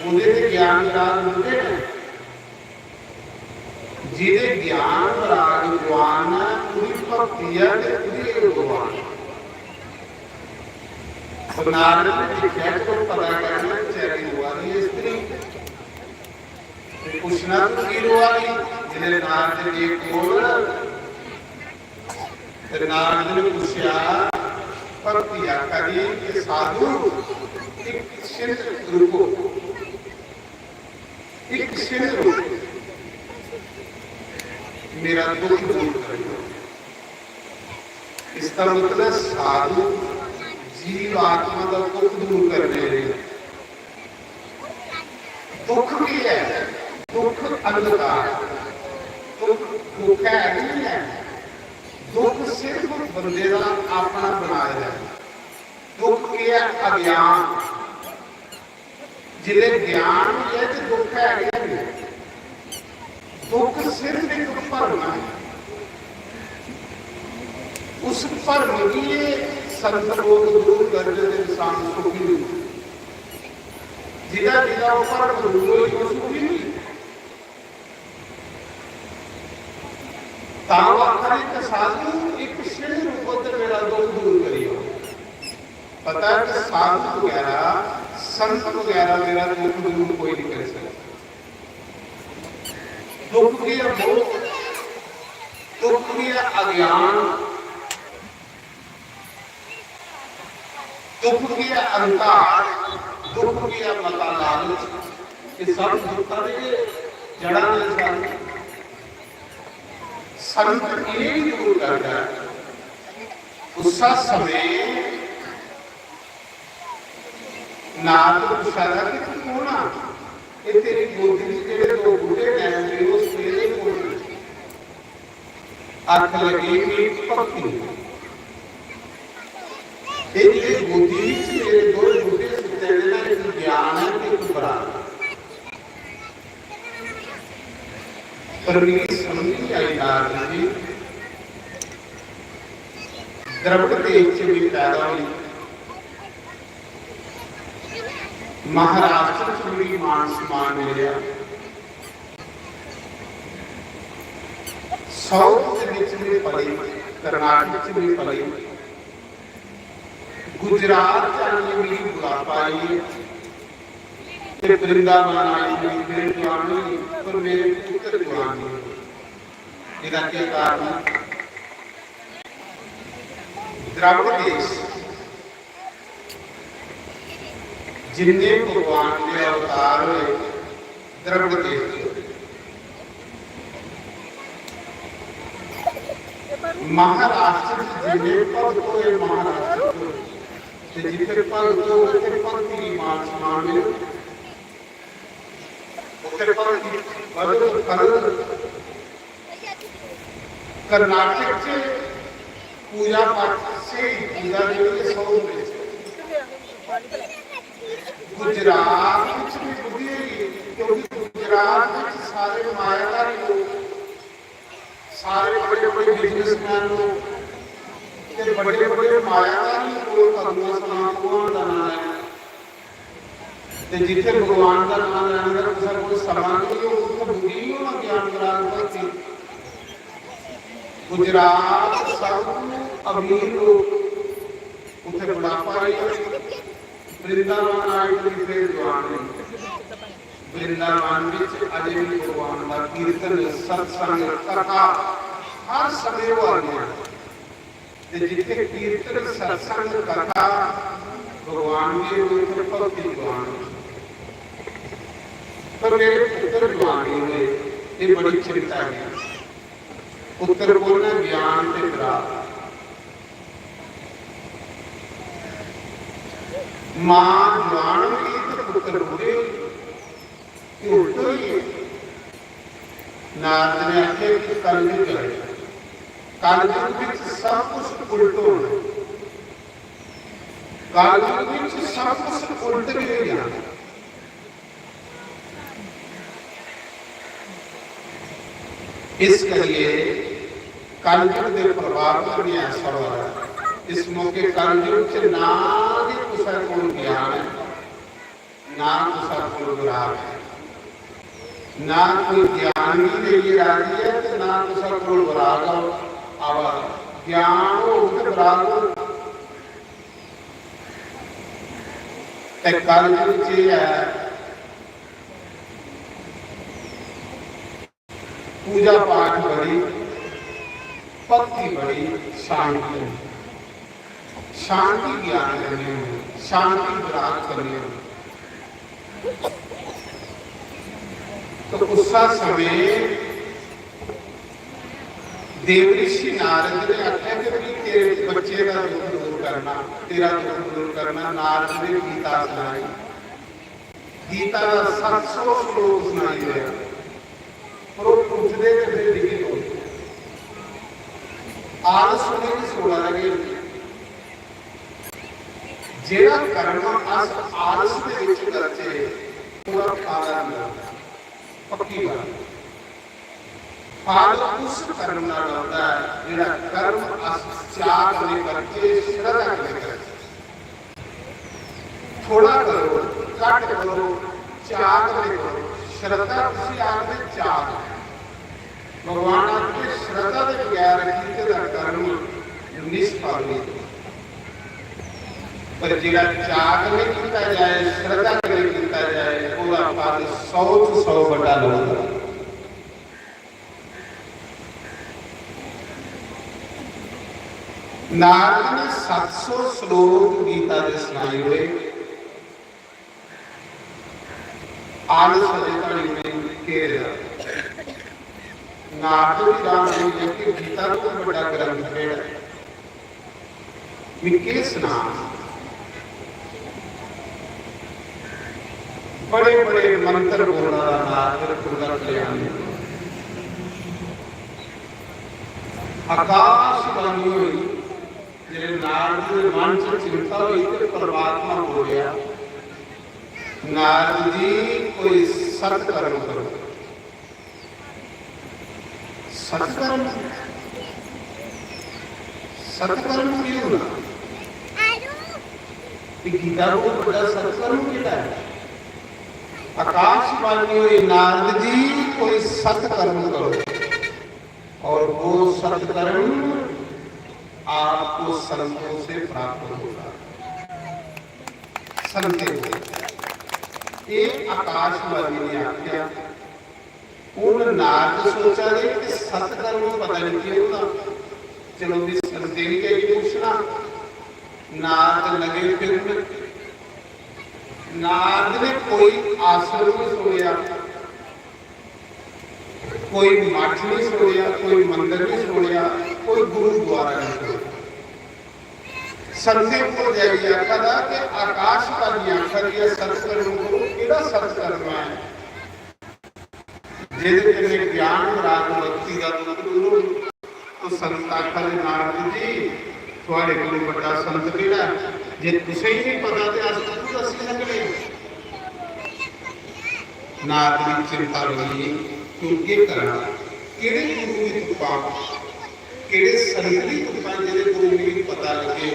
ओह्दे ते ज्ञान राग लुटे ने। जेह्दे ज्ञान राग जवान ऐ, ओह्दी भक्ति ऐ ते ओह्दी गै भगवान। तो नारद ने दिक्खेआ कि ओह् पता करना, बेचारी रोआ दी ऐ स्त्री। ते पुच्छना, "तू की रोआ दी?" जिसलै नारद जी कोल ते नारद ने पुच्छेआ, भक्ति आखा दी कि साधु, इक छिन रुको, इक छिन रुको, मेरा दुख दूर करो। इसका मतलब साधु जीव आत्मा का दुख दूर करने वाले। दुख की है? दुख अंधकार, दुख, दुख है नहीं है। दुख सिर्फ बंदे का अपना बनाया है। दुख की है? अज्ञान। जिसले ज्ञान होई जाए तो दुख है गै नहीं। दुख सिर्फ एक भरम है। उस भरम की ये संत लोग दूर करते थे, इंसान सुखी नहीं। जिदा जिदा वो भरम दूर होई, वो सुखी नहीं। तां आखा दे कि साधु, एक छिन रुको ते मेरा दुख दूर करियो। पता है कि साधु वगैरह, संत वगैरह मेरा दुख दूर कोई नहीं कर सकता। दुख की है मोह, दुख की है अज्ञान, दुख की है अहंकार, दुख की है मता लालच। ये सब दुखा दे जड़ा ने सारे। संत इन्हें भी दूर करता है। उस समय नारद पुछा था कि तू कौन आ? ये तेरी गोदी में जेह्ड़े दो बूढ़े बैल ने, वो सवेरे कौन ने? अख लगी कि भक्ति। ते जेह्ड़े गोदी च मेरे दो बूढ़े सुत्ते दे ना, एक ज्ञान है ते एक बराबर। पर मिगी समझ नहीं आई नारद जी, द्रविड़ देश च भी पैदा हुई, महाराष्ट्र च भी मान सम्मान मिलेआ, साउथ दे विच भी पली, कर्नाटक च भी पली, गुजरात च आइयै मिगी बुढ़ापा आई ते वृंदावन आई मिगी फिर जवानी, पर मेरे पुत्र जवानी। एह्दा केह् कारण? द्रविड़ देश जिन्ने भगवान दे अवतार होए, द्रविड़ देश च। महाराष्ट्र च जिन्ने भक्त होए, महाराष्ट्र च, ते जित्थे भक्त होए, उत्थे भक्ति दी मान सम्मान मिले। उत्थे भक्ति बदल, बदल। कर्नाटक च पूजा पाठ स्हेई पूजा जेह्ड़ी ऐ सौ दे बिच। गुजरात च भी बुद्धि होई, क्योंकि गुजरात च सारे मायाधारी लोग, सारे बड़े बड़े बिजनेसमैन लोग ते बड़े बड़े मायाधारी लोग, भगवान सनातन भगवान का नाम है। ते जित्थे भगवान दा नाम लैने दा कुसै कोल समां नहीं हो, उत्थे बुद्धि नहीं होना, ज्ञान ग्राहक भक्ति। गुजरात सब अमीर लोग, उत्थे बुढ़ापा नहीं है। वृंदावन आए तो फिर जवान नहीं। वृंदावन विच अजे भी भगवान का कीर्तन, सत्संग, कथा हर समय हो रही है। ते जिथे कीर्तन, सत्संग, कथा भगवान की, उत्थे भक्ति भगवान। पर मेरे पुत्र जवान नहीं हुए, ये बड़ी चिंता है। पुत्र कौन है? ज्ञान ते विराग। मां जवान हुई ते पुत्र बूढ़े हुए। ये उल्ट हुई है। नारद ने आखे कि कलयुग है, कलयुग विच सब कुछ उल्ट होना। कलयुग विच सब कुछ उल्ट भी हो जाना। इस करिए कलयुग के प्रभाव में ऐसा हो रहा है। इस मौके कलयुग च ना ही कुसै कोल ज्ञान है, ना कुसै कोल विराग है, ना कोई ज्ञान भी लेइयै राजी है ते ना कुसै कोल विराग आवा। ज्ञान हो ते विराग हो। ते कलयुग च एह् ऐ, पूजा पाठ बड़ी, भक्ति बड़ी, शांति, शांति ज्ञान कन्नै हो, शांति विराग कन्नै हो। तो उस समय देव ऋषि नारद ने आख्या कि भी तेरे बच्चे का दुख दूर करना, तेरा दुख दूर करना। नारद ने गीता सुनाई। गीता का सत्त सौ श्लोक सुनाई दिया। पर वो उठदे ते फिर डिग्गी पौंदे। आलस उ'नेंगी सौना लगे। जेह्ड़ा कर्म अस आलस दे विच करचै, ओह्दा फल नेईं लगदा। पक्की गल्ल। फल उस कर्म दा लगदा ऐ, जेह्ड़ा कर्म अस चाऽ कन्नै करचै, श्रद्धा कन्नै करचै। थोड़ा करो, घट करो, चाह करो, श्रद्धा उसी आखदे चाह। भगवान आखदे श्रद्धा दे बगैर कीते दा कर्म निष्फल नहीं। पर जेड़ा चाह कन्नै कीता जाए, श्रद्धा कन्नै कीता जाए, ओह्दा फल सौ च सौ बड़ा लगदा। नारद ने सत्त सौ श्लोक गीता दे सनाई ओड़े। आलस अजे धोड़ी उ'नेंगी घेरे दा। नारद दी जान होई ऐ कि गीता कोला बड्डा ग्रंथ केह्ड़ा ऐ? मिगी केह् सनां? बड़े बड़े मंत्र बोलदा नारद, पूरा कल्याण। आकाशवाणी होई, जेल्लै नारद दे मन च चिंता होई ते परमात्मा बोलेआ, नारद जी, कोई सत्कर्म करो। सत्कर्म? सत्कर्म केह् होंदा? ते गीता कोला बड्डा सत्कर्म केह्ड़ा ऐ? आकाशवाणी होई, नारद जी, कोई सत्कर्म करो और वो सत्कर्म आपको संतों से प्राप्त होगा। संते होगा। ये आकाशवाणी ने आख्या। हुन नारद सोचा दे कि सत्कर्म पता नहीं केह् होंदा। चलो भी संते गी जाइयै पुच्छना। नारद लगे फिरन। नारद ने कोई आश्रम नहीं छोड़ेया, कोई मठ नहीं छोड़ेया, कोई मंदिर नहीं छोड़ेया, कोई गुरुद्वारा नहीं छोड़ेया। संते कोल जाइयै आखा दा कि आकाशवाणी आखा दी ऐ, सत्कर्म करो। केह्ड़ा सत्कर्म ऐ जेह्दे कन्नै ज्ञान, राग, भक्ति दा दुख दूर होई? तो संत आखा दे, नारद जी, थुआड़े कोलों बड्डा संत केह्ड़ा ऐ? जे तुसें ही नहीं पता ते अस कुत्थूं दस्सी सकने? नारद दी चिंता बनी, तूं केह् करां? केह्ड़े गुरु दी तुप्पां? केह्ड़े संत दी तुप्पां जेह्दे कोल मिगी पता लग्गे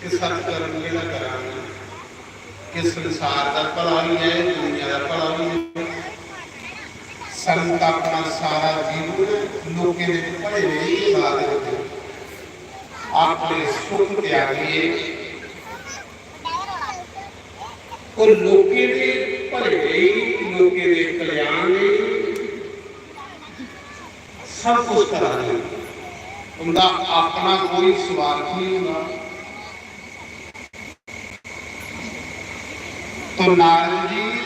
कि सत्कर्म केह्ड़ा करां? कि संसार दा भला होई जाए, दुनिया दा भला होई जाए। संत अपना सारा जीवन लोकें दे भले लेई ला दिंदे। अपने सुख त्यागिए और लोकें दे भले लेई, लोकें दे कल्याण लेई सब कुछ करा दे। उंदा अपना कोई स्वार्थ नहीं होंदा। तो नारद जी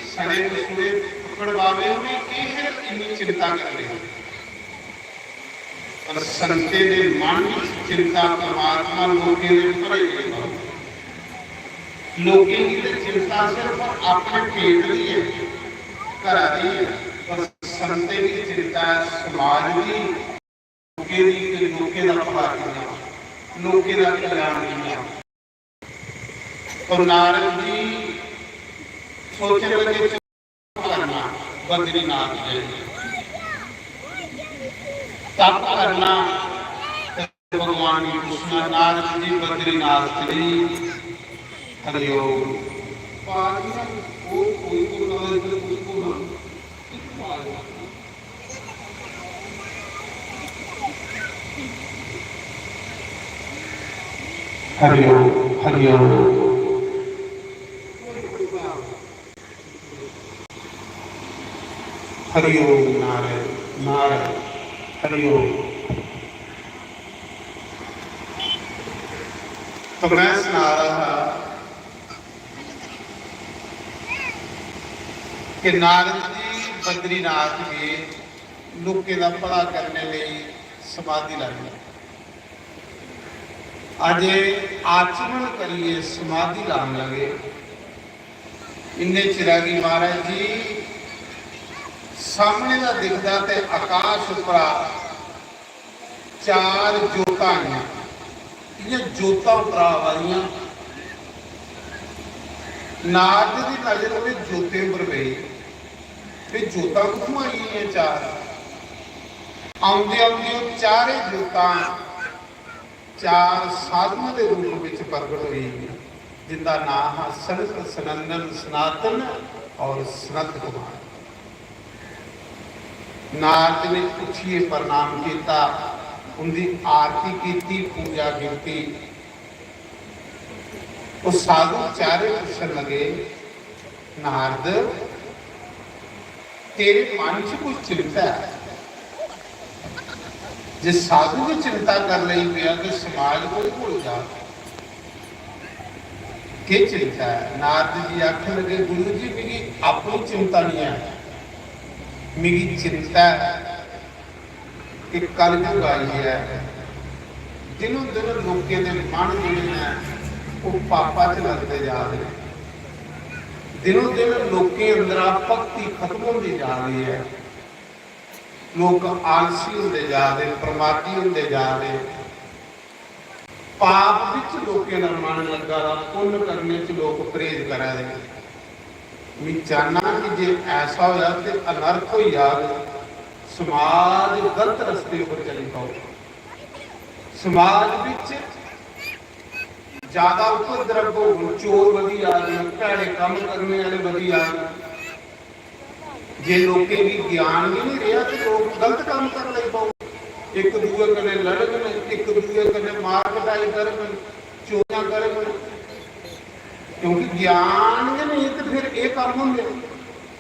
सड़े कसूरे पकड़ पावे, उन्हें की फिर इन्नी चिंता करनी? पर संते दे मन विच चिंता परमात्मा लोकें दे भले दी पावे। लोकें की ते चिंता सिर्फ अपने पेट दी है, घरा दी है, पर संते की चिंता है समाज दी, लोकें दी ते लोकें दा भला कियां, लोकें दा कल्याण कियां। तो नारद जी सोचने लगे, "तप करना, बद्रीनाथ जाइए, तप करना, ते भगवान की पूछना।" नारद जी बद्रीनाथ चली। हरिओम। पानी ना, वो कोई को ना, इधर कुछ को ना, एक पानी। हरिओम, हरिओम। हरिओम नारायण, नारायण, हरिओम। तो मैं सुना रहा था कि नारद जी बद्रीनाथ गए, लोकें दा भला करने लेई समाधि लाई। अजे आचमन करिए समाधि लान लगे। इन्ने चिरा गी महाराज जी सामने दा दिखदा ते आकाश उप्परा चार जोतां आइयां, इ'यां जोतां उप्परा आवा दियां। नारद दी नजर उ'नें जोतें पर पेई, "एह् जोतां कुत्थुआं आई गेइयां चार?" औंदे औंदे ओह् चारे जोतां चार साधुएं दे रूप विच प्रगट होई, जिंदा नां हा सनत, सनंदन, सनातन और सनत कुमार। नारद ने उठिए प्रणाम किया, उनकी आरती की, पूजा की। वो साधु चारे पूछन लगे, "नारद, तेरे मन च कोई चिंता है? जे साधु की चिंता कर लेई पिया तो समाज कोई भूल जा। के चिंता है?" नारद जी आखन लगे, "गुरु जी, मिगी अपनी चिंता नहीं है, मिगी चिंता है कि कलयुग आई है, दिनों दिन लोकें दे मन जेह्ड़े ने ओह् पापा च लगदे जा रहे हैं, दिनों दिन लोकें अंदरा भक्ति खत्म होंदी जा रही है, लोक आलसी होंदे जा रहे, प्रमादी होंदे जा रहे, पाप विच लोकें दा मन लग्गा दा, पुण्य करने च लोक परहेज करा दे। मैं चाहना कि जे ऐसा होया ते अनर्थ होई जाग, समाज गलत रस्ते उपर चली पौग, समाज विच ज्यादा उपद्रव होग, चोर वधी जाग, भैड़े काम करने वाले वधी जाग। जे लोकें गी ज्ञान गै नहीं रहा तो लोग गलत काम कर ले पाओ, एक दूए कन्नै लड़न, एक दूए कन्नै मार कटाई करन, चोरियां करन, क्योंकि ज्ञान गै नहीं तो फिर ये काम होंगे।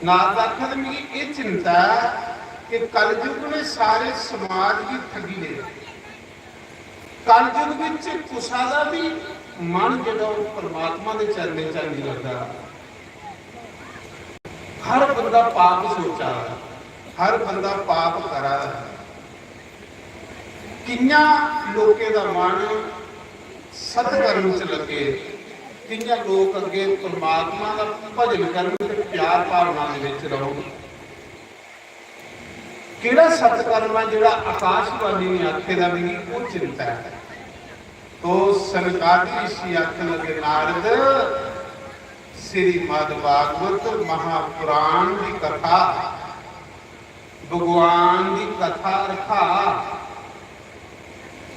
नारद आखा ते मिगी ये चिंता है कि कलयुग ने सारे समाज की ठगी ले। कलयुग विच कुसा दा भी मन जेह्ड़ा ओह् परमात्मा दे चरणें च नेईं लगदा। हर बंदा पाप सोचा दा, हर बंदा पाप करा दा। कि'यां लोकें दा मन सत्कर्म च लग्गे, कि'यां लोक अग्गें परमात्मा दा भजन करन ते प्यार भावना दे विच रौह्न। केह्ड़ा सत्कर्म ऐ जेह्ड़ा आकाशवाणी ने आखे दा, मिगी ओह् चिंता ऐ। तो सनकादि ऋषि आखन लगे, नारद, श्रीमद् भागवत महापुराण दी कथा, भगवान दी कथा रखा,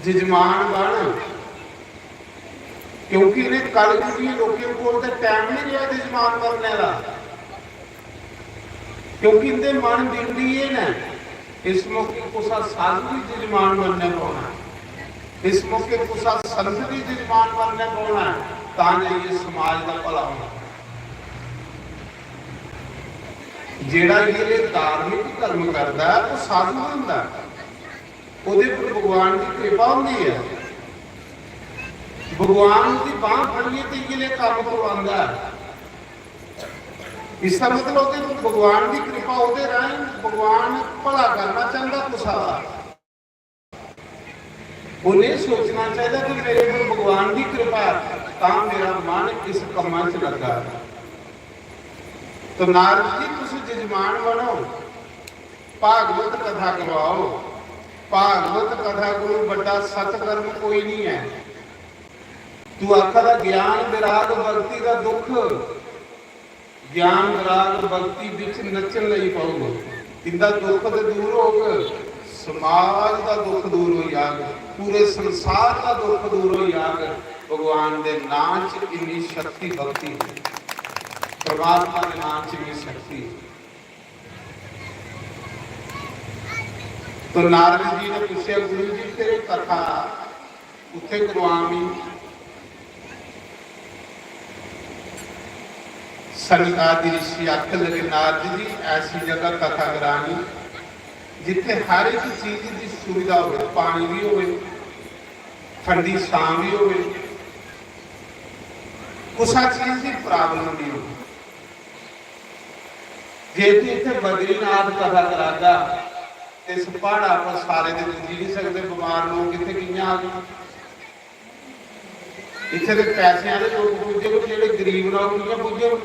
जजमान बन, क्योंकि इ'नें कलयुगी लोकें कोल ते टैम निं रेहा जजमान बनने दा, क्योंकि इं'दे मन बिगड़ी गे न। इस मौके कुसै साधु गी जजमान बनने पौना, इस मौके कुसै संत गी जजमान बनने पौना, तां जाइयै समाज दा भला होना। जेह्ड़ा इ'यै जेह् धार्मिक कर्म करदा ऐ, ओह् साधु होंदा ऐ, ओह्दे पर भगवान दी किरपा होंदी ऐ। भगवान दी बांह फड़ियै ते इ'यै जेह् कम्म करवांदा ऐ। इसदा मतलब ओह्दे पर भगवान दी किरपा, ओह्दे राहें भगवान भला करना चांह्दा कुसै दा। उ'नें सोचना चाहिदा कि मेरे पर भगवान दी किरपा ऐ, तां मेरा मन इस कम्मा च लग्गा ऐ। तो नारद जी, तुस जजमान बनो, भागवत कथा करवाओ। भागवत कथा कोलू बड्डा सतकर्म कोई नहीं है। तू आखा दा ज्ञान, विराग, भक्ति दा दुख, ज्ञान, विराग, भक्ति बिच नच्चन लगी पौग। इंदा दुख ते दूर होग, समाज दा दुख दूर हो जाग, पूरे संसार दा दुख दूर हो जाग। भगवान दे नां च इन्नी शक्ति, भक्ति, परमात्मा दे नां च इन्नी शक्ति। तो नारद जी ने पूछा, "गुरु जी, फिर कथा उत्थे करवामी?" सनकादि ऋषि आखन लगे, "नारद जी, ऐसी जगह कथा करानी जिथे हर एक चीज की सुविधा हो, पानी भी हो, ठंडी छां भी हो, कुछ चीज की प्रॉब्लम नहीं हो।" जे तू इत्थे बद्रीनाथ कथा करागा, ते इस प्हाड़ा पर सारे दे पुज्जी नहीं सकदे, बमार लोक इत्थे कि'यां आग? इत्थे ते पैसे आह्ले लोक पुज्जे न, जेह्ड़े गरीब न, ओह् कि'यां पुज्जे न?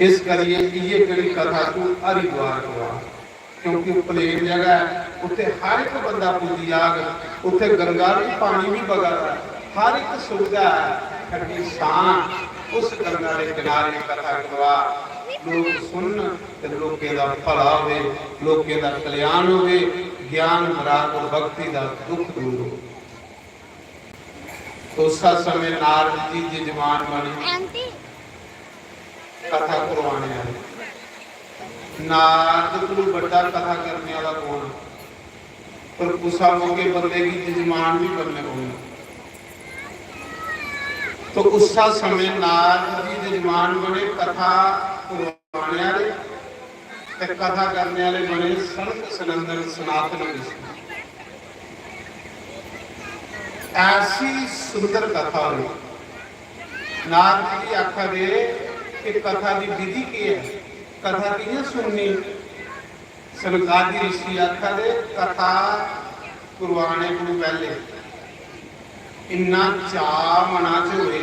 इस करियै इ'यै जेह्ड़ी कथा तू हरिद्वार करवा। क्योंकि ओह् प्लेन जगह ऐ, उत्थे हर एक बंदा पुज्जी जाग। उत्थे गंगा भी, पानी भी बगा दा, हर एक सुविधा ऐ। ठंडी छां, उस गंगा दे किनारे कथा करवा, लोक सुनन ते लोकें दा भला होवे, लोकें दा कल्याण होवे, ज्ञान, विराग, भक्ति दा दुख दूर होवे। उस समय नारद जी जजमान बने। कथा करवाने आह्ले। नारद कोलू बड्डा कथा करने आह्ला कौन? पर कुसा मौके बंदे गी जजमान भी बनने पौंदे। तो उस्सा समय नारद जी जजमान बने कथा करवाने आह्ले, ते कथा करने आह्ले बने सनक सनंदन सनातन ऋषि। ऐसी सुंदर कथा हुई। नारद जी आखा दे कि कथा दी विधि केह् ऐ, कथा कि'यां सुननी? सनकादि ऋषि आखा दे, कथा करवाने कोलू पैह्ले इन्ना चाऽ मना च होए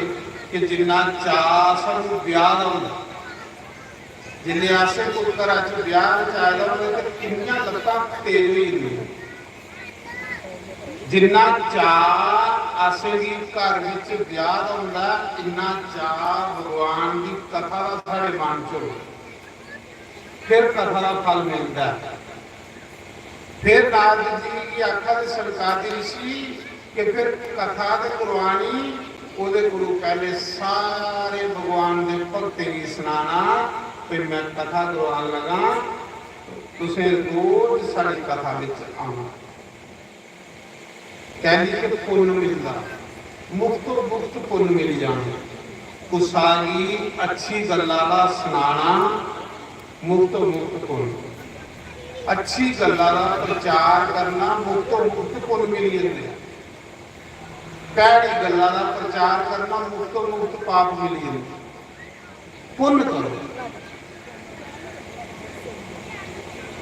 कि जिन्ना चाऽ सानू ब्याह दा होंदा। जिसलै असें कोई घरा च ब्याह रचाए दा होंदा ते किन्नियां लत्तां तेज होई जंदियां। जिन्ना चाऽ असेंगी घर बिच ब्याह दा होंदा, इन्ना चाऽ भगवान दी कथा दा साढ़े मन च होंदा, फिर कथा दा फल मिलदा ऐ। फिर नारद जी गी आखा दे सनकादि ऋषि कि फिर कथा ते करवानी, ओह्दे कोलू पैह्ले सारे भगवान दे भक्तें गी सनाना कि मैं कथा करवान लगा, तुसें रोज साढ़ी कथा बिच आना। कैंह्दी कि पुन्न मिलदा, मुफ्तो मुफ्त पुन्न मिली जाना। कुसा गी अच्छी गल्ला दा सनाना मुफ्तो मुफ्त पुन्न, अच्छी गल्ला दा प्रचार करना मुफ्तो मुफ्त पुन्न मिली जंदे। भैड़ी गल्ला दा प्रचार करना मुफ्तो मुफ्त पाप मिली जंदे। पुन्न करो।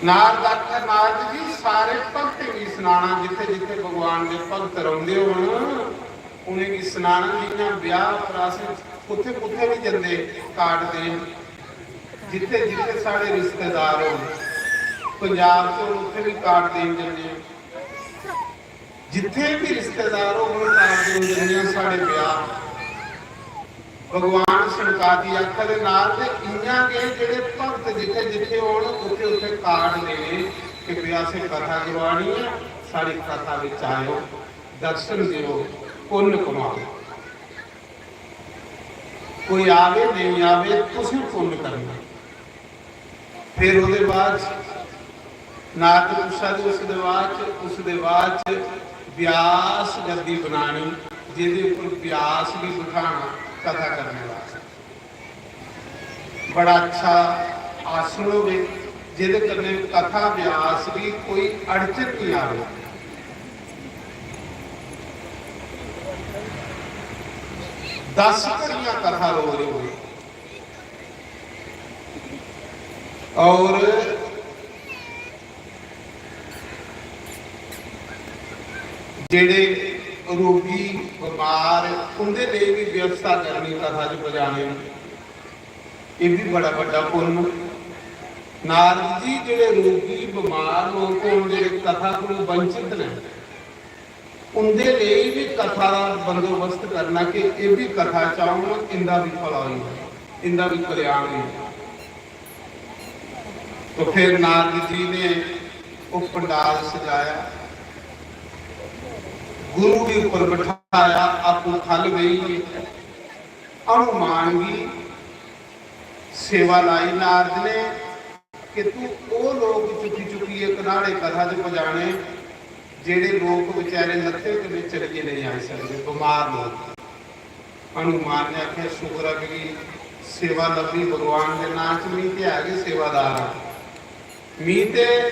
नारद आखै, नारद जी, सारे भक्तें गी सनाना, जित्थे जित्थे भगवान दे भक्त रौंह्दे होन, उ'नेंगी सनाना, जि'यां ब्याह पर अस कुत्थे कुत्थे बी जंदे कार्ड देन, जित्थे जित्थे साढ़े रिश्तेदार होन, पंजाब च होन, उत्थे बी कार्ड देन जन्ने आं। जित्थे भी रिश्तेदार होन, कार्ड देन जन्ने आं साढ़े ब्याह। भगवान सनकादि आखा दे, नारद, इ'यां गै जेह्ड़े भक्त जित्थे जित्थे होन, उत्थे उत्थे कार्ड देने कि भी असें कथा करवानी ऐ, साढ़ी कथा बिच आयो, दर्शन देओ। पुन्न कमाओ। कोई आवे नेईं आवे, तुसें पुन्न करना। फिर ओह्दे बाद नारद पुच्छा दे, उसदे बाद च, उसदे बाद च व्यास गद्दी बनानी, जेह्दे उप्पर व्यास गी बठाना कथा करने वास्तै। बड़ा अच्छा आसन होवे, जेह्दे कन्नै कथा व्यास गी कोई अड़चन निं आवे। दस घड़ियां कथा रोज होवे। और जेह्ड़े रोगी, बमार, उं'दे लेई बी व्यवस्था करनी कथा च पजाने दी, एह् बी बड़ा बड्डा पुन्न। नारद जी, जेह्ड़े रोगी, बमार लोक होन, जेह्ड़े कथा कोला वंचित न, उं'दे लेई बी कथा दा बंदोबस्त करना कि एह् बी कथा च औन, इं'दा बी भला होई जाए, इं'दा बी कल्याण होई जाए। तो फिर नारद जी ने ओह् पंडाल सजाया, गुरु गी उप्पर बठाया, आपूं थल बेही गे। हनुमान गी सेवा लाई नारद ने कि तू ओह् लोक चुक्की चुक्कियै कन्हाड़े कथा च पजाने, जेह्ड़े लोक बेचारे लत्तें कन्नै चलियै नेईं आई सकदे, बमार लोक। हनुमान ने आखेआ, "शुक्र ऐ मिगी सेवा लब्भी भगवान दे नां च, मी ते है गै सेवादार आं। मी ते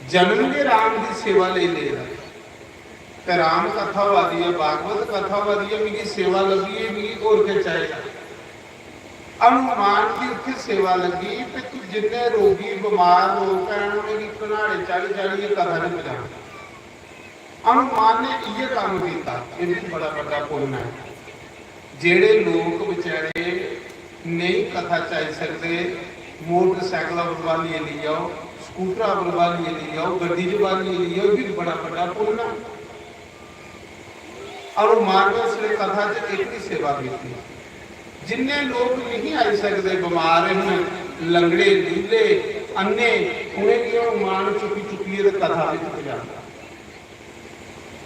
जन्म गै राम दी सेवा लेई लेदा। ते राम कथा होआ दी ऐ, भागवत कथा होआ दी ऐ, मिगी सेवा लब्भी ऐ, मिगी होर केह् चाहिदा?" हनुमान दी उत्थै सेवा लग्गी ते तू जिन्ने रोगी बमार लोक हैन, उ'नेंगी कन्हाड़े चाढ़ी चाढ़ियै कथा च पजाना। हनुमान ने इ'यै कम्म कीता। एह् बी बड़ा बड्डा पुन्न ऐ। जेह्ड़े लोक बेचारे नेईं कथा च आई सकदे, मोटरसाइकल पर बालियै लेई आओ, स्कूटरा पर बालियै लेई आओ, गड्डी च बालियै लेई आओ, एह् बी बड़ा बड्डा पुन्न ऐ। हनुमान ने उसलै कथा च एह्कड़ी सेवा कीती। जिन्ने लोक नेईं आई सकदे, बमार न, लंगड़े, लूले, अन्ने, उ'नेंगी हनुमान चुक्की चुक्कियै ते कथा बिच पजांदा।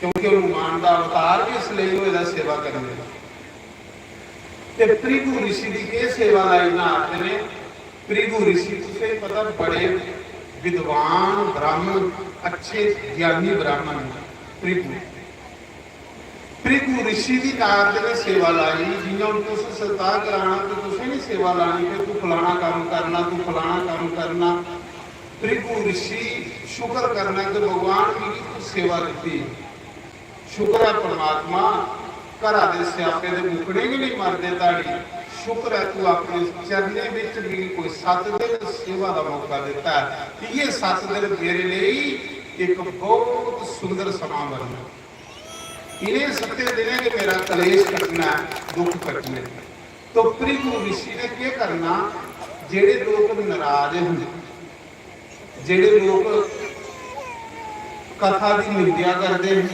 क्योंकि हनुमान दा अवतार बी इस लेई होए दा, सेवा करने दा। ते भृगु ऋषि दी केह् सेवा लाई ना आखदे ने? भृगु ऋषि, तुसें पता, बड़े विद्वान ब्राह्मण, अच्छे ज्ञानी ब्राह्मण न भृगु। भृगु ऋषि दी नारद ने सेवा लाई। जियां हून तुस सतकाह कराना ते तुसें नहीं सेवा लानी कि तू फलाना काम करना, तू फलाना काम करना। भृगु ऋषि शुक्र करना कि भगवान मिगी तू सेवा दित्ती। शुक्र ऐ परमात्मा, घरा दे स्यापे दे मुकने गै नहीं मरदे धाड़ी। शुक्र ऐ तू अपने चरणें बिच मिगी कोई सत्त दिन सेवा दा मौका दित्ता ऐ। इ'यै सत्त दिन मेरे लेई इक बहुत सुंदर समां बनना। इ'नें सत्तें दिनें गै मेरा कलेश कट्टना ऐ, दुख कट्टने। तो भृगु ऋषि ने केह् करना? जेह्ड़े लोक नाराज न, जेह्ड़े लोक कथा दी निंदेआ करदे न,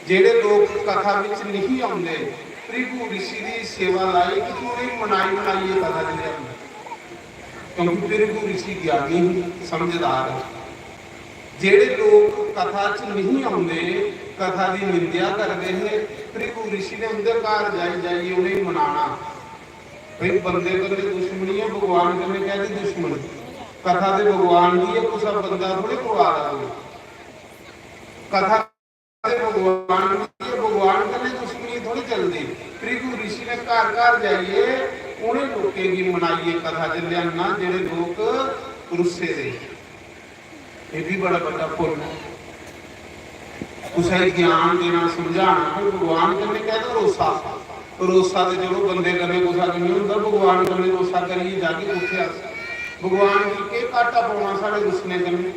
जेह्ड़े लोक कथा बिच नहीं औंदे, भृगु ऋषि दी सेवा लाई कि तू उ'नेंगी मनाई मनाइयै कथा च लेआंदा। क्योंकि भृगु ऋषि ज्ञानी ही, समझदार है। जेह्ड़े लोक कथा च नहीं औंदे, कथा दी निंदेआ करदे हे, भृगु ऋषि ने उं'दे घर जाई जाइयै उ'नेंगी मनाना। भाई, बंदे कन्नै दुश्मनी ऐ, भगवान कन्नै कैह्दी दुश्मनी? कथा ते भगवान दी ऐ, कुसै बंदा थोड़े पवा दा कोई। कथा ते भगवान दी ऐ, भगवान कन्नै दुश्मनी थोड़ी चलदी। भृगु ऋषि ने घर घर जाइयै उ'नें लोकें गी मनाइयै कथा च लेआना जेह्ड़े लोक रुस्से दे। एह् बी बड़ा बड्डा पुन्न ऐ। कुसै गी ज्ञान देना, समझाना, कोई भगवान कन्नै कैह्दा रोसा? रोसा ते चलो बंदे कन्नै कुसै कन्नै होंदा, भगवान कन्नै रोसा करियै जागे कुत्थै अस? भगवान गी केह् घाटा पौना साढ़े रुसने कन्नै?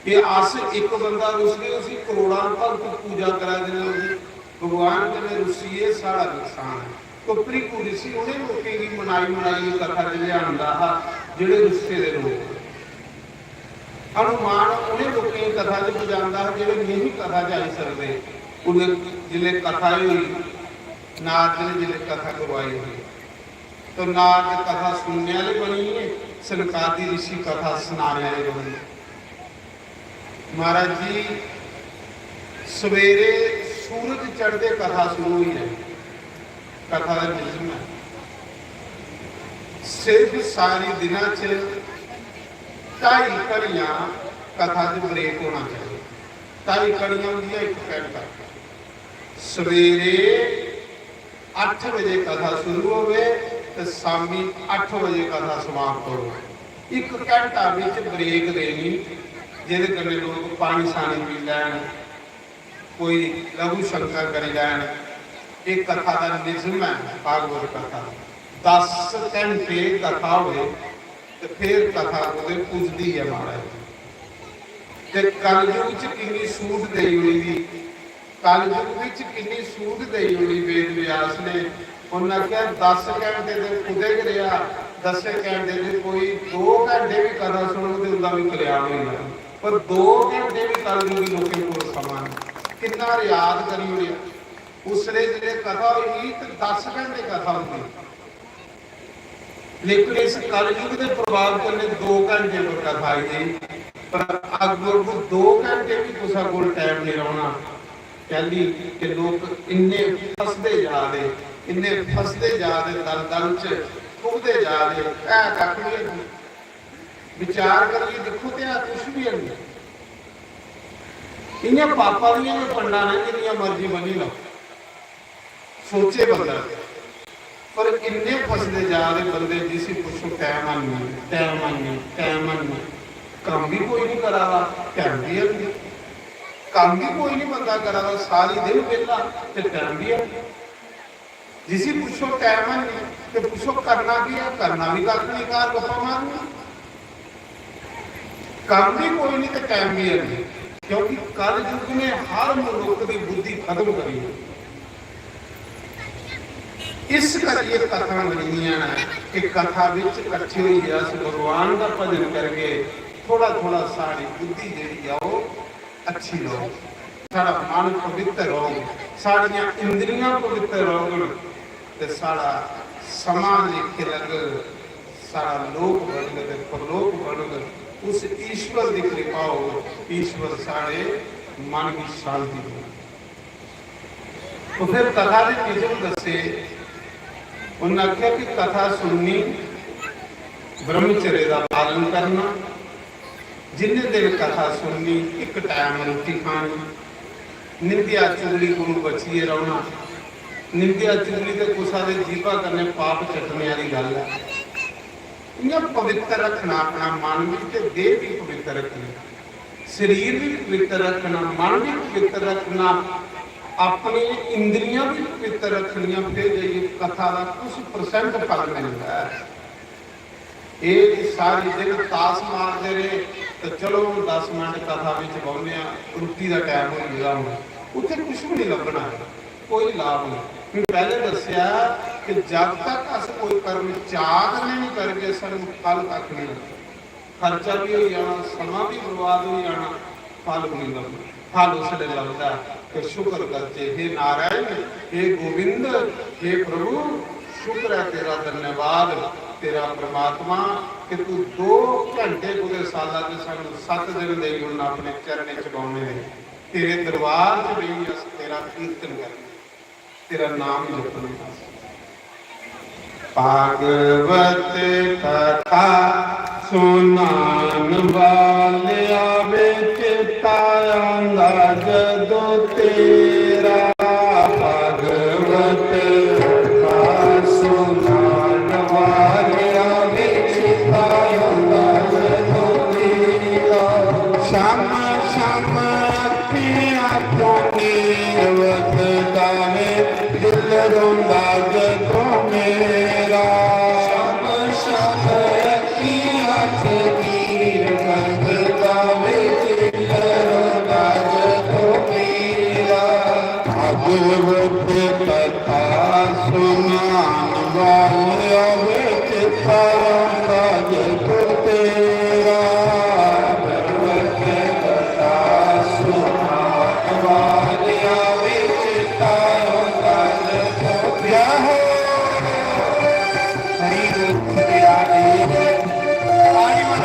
कि अस इक बंदा रुसगे, उसी करोड़ां भक्त पूजा करा दे न, ओह्दी भगवान कन्नै रुस्सियै साढ़ा नुकसान ऐ। तो भृगु ऋषि उ'नें लोकें गी मनाई मनाइयै कथा च लेआंदा हा जेह्ड़े रुस्से दे लोक। हनुमान उ'नें लोकें गी कथा च पजांदा हा जेह्ड़े नेईं कथा च आई सकदे। उ'नें जिसलै कथा होई, नारद ने जिसलै कथा करवाई ही, तो नारद कथा सुनने आह्ले बनी गे, सनकादि ऋषि कथा सनाने आह्ले बनी गे। महाराज जी, सवेरे सूरज चढ़दे कथा शुरू होई जानी। कथा दा निजम ऐ, सिर्फ सारी दिना च ढाई घड़ियां कथा च ब्रेक होना चाहिए। ढाई घड़ियां होंदियां इक घंटा। सवेरे अट्ठ बजे कथा शुरू होवे ते शामी अट्ठ बजे कथा समाप्त होवे। इक घंटा बिच ब्रेक देनी, जेह्दे कन्नै लोक पानी शानी पी लैन, कोई लघु शंका करी लैन। एह् कथा दा निजम ऐ, भागवत कथा। दस घंटे कथा होए ते फिर कथा कुतै पुजदी ऐ महाराज। ते कलयुग च किन्नी सूट देई ओड़ी दी, कलयुग बिच किन्नी सूट देई ओड़ी वेद व्यास ने। उन्नै आखेआ, "दस घंटे ते कुतै गै रेहा, दस्सें घंटे च कोई दो घंटे बी कथा सुनग ते उं'दा बी कल्याण होई जाना।" पर दो घंटे बी कलयुगी लोकें कोल समां नेईं। किन्ना रियाज करी ओड़ेआ। उसलै जिसलै कथा होई ते दस घंटे कथा होंदी, लेकिन इस कलयुग दे प्रभाव कन्नै दो घंटे पर कथा आई गई। पर अग्गों अग्गों दो घंटे बी कुसै कोल टाइम नहीं रौहना। कैली कि लोक इन्ने फसदे जा दे, इन्ने फसदे जा दे, दलदल च फुकदे जा दे, है कक्ख नहीं। विचार करिए दिक्खो ते है कुछ भी है नहीं। इ'यां पापा दियां गै पंडां न, जिन्नियां मर्जी बनी लैओ। सोचे बंदा, पर इन्ने फसदे जा दे बंदे, जिसी पुच्छो, "टैम है नहीं, टैम है नहीं, टैम है नहीं।" कम्म भी कोई नहीं करा दा, टैम भी है नहीं। कम्म भी कोई नहीं बंदा करा दा, सारी दिन बेह्ला ते टैम भी है नहीं। जिसी पुच्छो, "टैम है नहीं," ते पुच्छो, "करना की है?" करना भी कक्ख नहीं, घर गप्पां मारनियां। कम्म भी कोई नहीं ते टैम भी है नहीं, क्योंकि कल युग ने हर मनुख की बुद्धि खत्म करी ओड़ी। इस करिए कथा बनी दियां न कि कथा विच कट्ठे होइयै अस भगवान दा भजन करगे, थोड़ा थोड़ा सारी बुद्धि जेह्ड़ी ऐ ओह् अच्छी रौह्ग, साढ़ा मन पवित्र रौह्ग, साढ़ियां इंद्रियां पवित्र रौह्गन ते साढ़ा समां लेखे लगग, साढ़ा लोक बनग ते परलोक बनग। उस ईश्वर दी कृपा होग, ईश्वर साढ़े मन गी शांति देग। तो फिर कथा दे निजम दस्से। उन्नै आखेआ कि कथा सुननी, ब्रह्मचर्य दा पालन करना, जिन्ने दिन कथा सुननी, इक टाइम रुट्टी खानी, निंदेआ चुगली कोलू बचियै रौह्ना। निंदेआ चुगली ते कुसै दे जीभा कन्नै पाप चट्टने आह्ली गल्ल ऐ। इ'यां पवित्र रक्खना अपना मन बी ते देह बी पवित्र रक्खनी, शरीर बी पवित्र रक्खना, मन बी पवित्र रक्खना, अपनी इंद्रियां बी पवित्र रक्खनियां, फिर जाइयै कथा दा कुछ परसेंट फल मिलदा ऐ। एह् सारी दिन ताश मारदे रेह् ते चलो हून दस मिंट कथा बिच बौह्ने आं, रुट्टी दा टैम होई गेदा हून, उत्थै कुछ बी निं लब्भना, कोई लाभ निं। में पैह्लें दस्सेआ कि जब तक अस कोई कर्म चाऽ कन्नै निं करगे, सानूं फल कक्ख निं लब्भना। खर्चा बी होई जाना, समां बी बर्बाद होई जाना, फल बी निं लब्भना। फल उसलै लभदा ऐ कि शुक्र करचै, हे नारायण, हे गोविंद, हे प्रभु, शुक्र ऐ तेरा, धन्यवाद तेरा परमात्मा कि तू दो घंटे कुतै साला च सानूं सत्त दिन देई ओड़ना अपने चरणें च बौह्ने दे। तेरे दरबार च बेहियै अस तेरा कीर्तन करने, तेरा नाम जपने। भागवत कथा सुनान वालिया वे, चेता आंदा जदों तेरा। भागवत कथा सुनान वालिया वे, चेता आंदा जदों तेरा। श्याम श्याम अखियां चों नीर वगदा वे, दिल रोंदा जदों मेरा। श्याम श्याम अखियां चों नीर वगदा वे, दिल रोंदा जदों मेरा। भागवत कथा सुनान वालिया वे, चेता आंदा जदों तेरा। भागवत कथा सुनान वालिया वे, चेता आंदा जदों तेरा। हरि बोल, हरि बोल।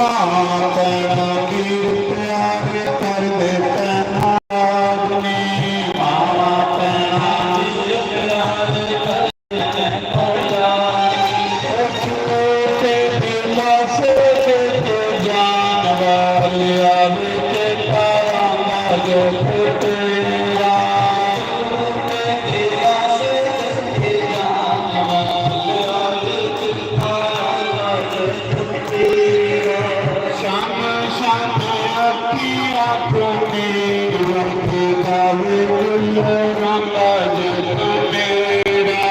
भैनां दी प्यार करदे भैनां आदमी, मावां भैनां दी प्यार करदे भैनां। छोटे दिला से लेके जान वालिया वे, चेता आंदा जो तेरा। शाम शाम अखियां तू नीर रंग गावे गुल रंग जग मेरा।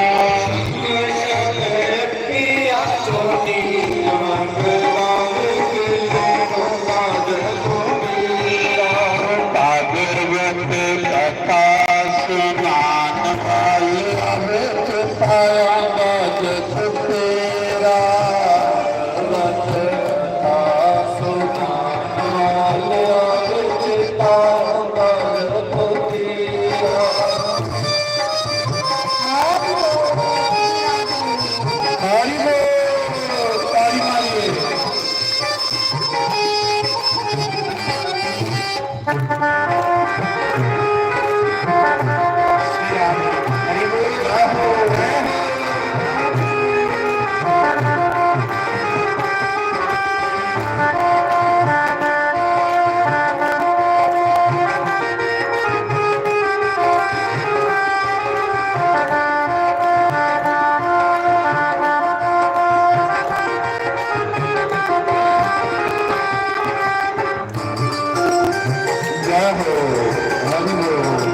भागवत कथा सुनान वाले विच पाया बजत तेरा। भागवत कथा सुनान वाले विच पाया बजत तेरा। हरि बोल, ताली मारिए। जय हो, हरि बोल।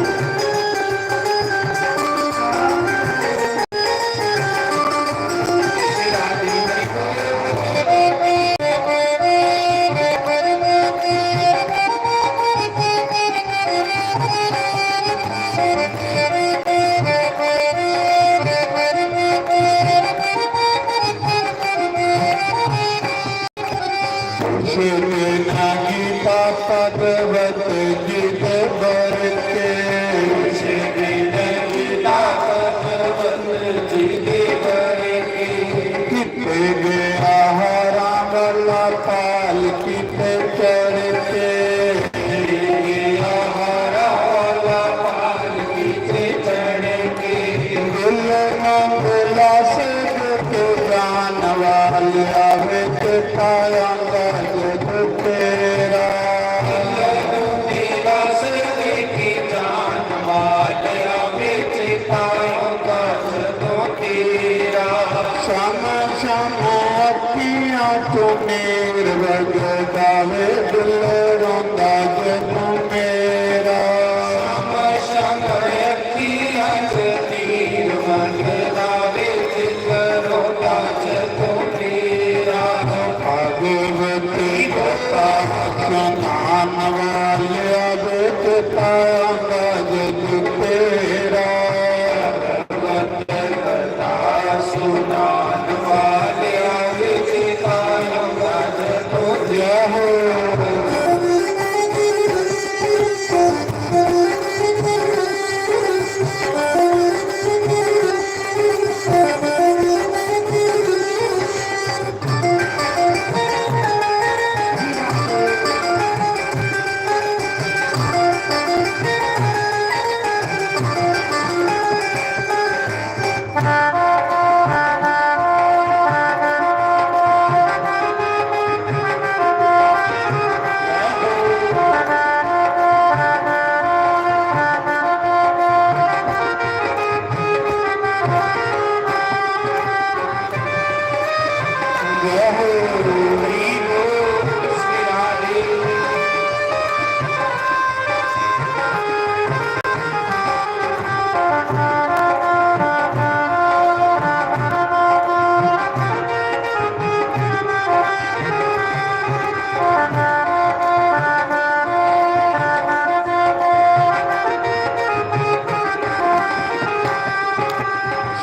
श्री नागी पापा देवत जी दे बर के। श्री नागी पापा देवत जी दे बर के। किते गया हरा वाला पाल किते चढ़ के। गया हरा वाला पाल किते चढ़ के। दिल मंगला से के जान वालिया वे, चेता आंदा जग तेरा। श्याम श्याम अखियां चों नीर वगदा वे, दिल रोंदा जग मेरा। श्याम श्याम अखियां चों नीर वगदा वे, दिल रोंदा जग मेरा। भागवत कथा सुनान वाले विच पाया बजत तेरा। भागवत कथा सुनान वाले विच पाया बजत तेरा।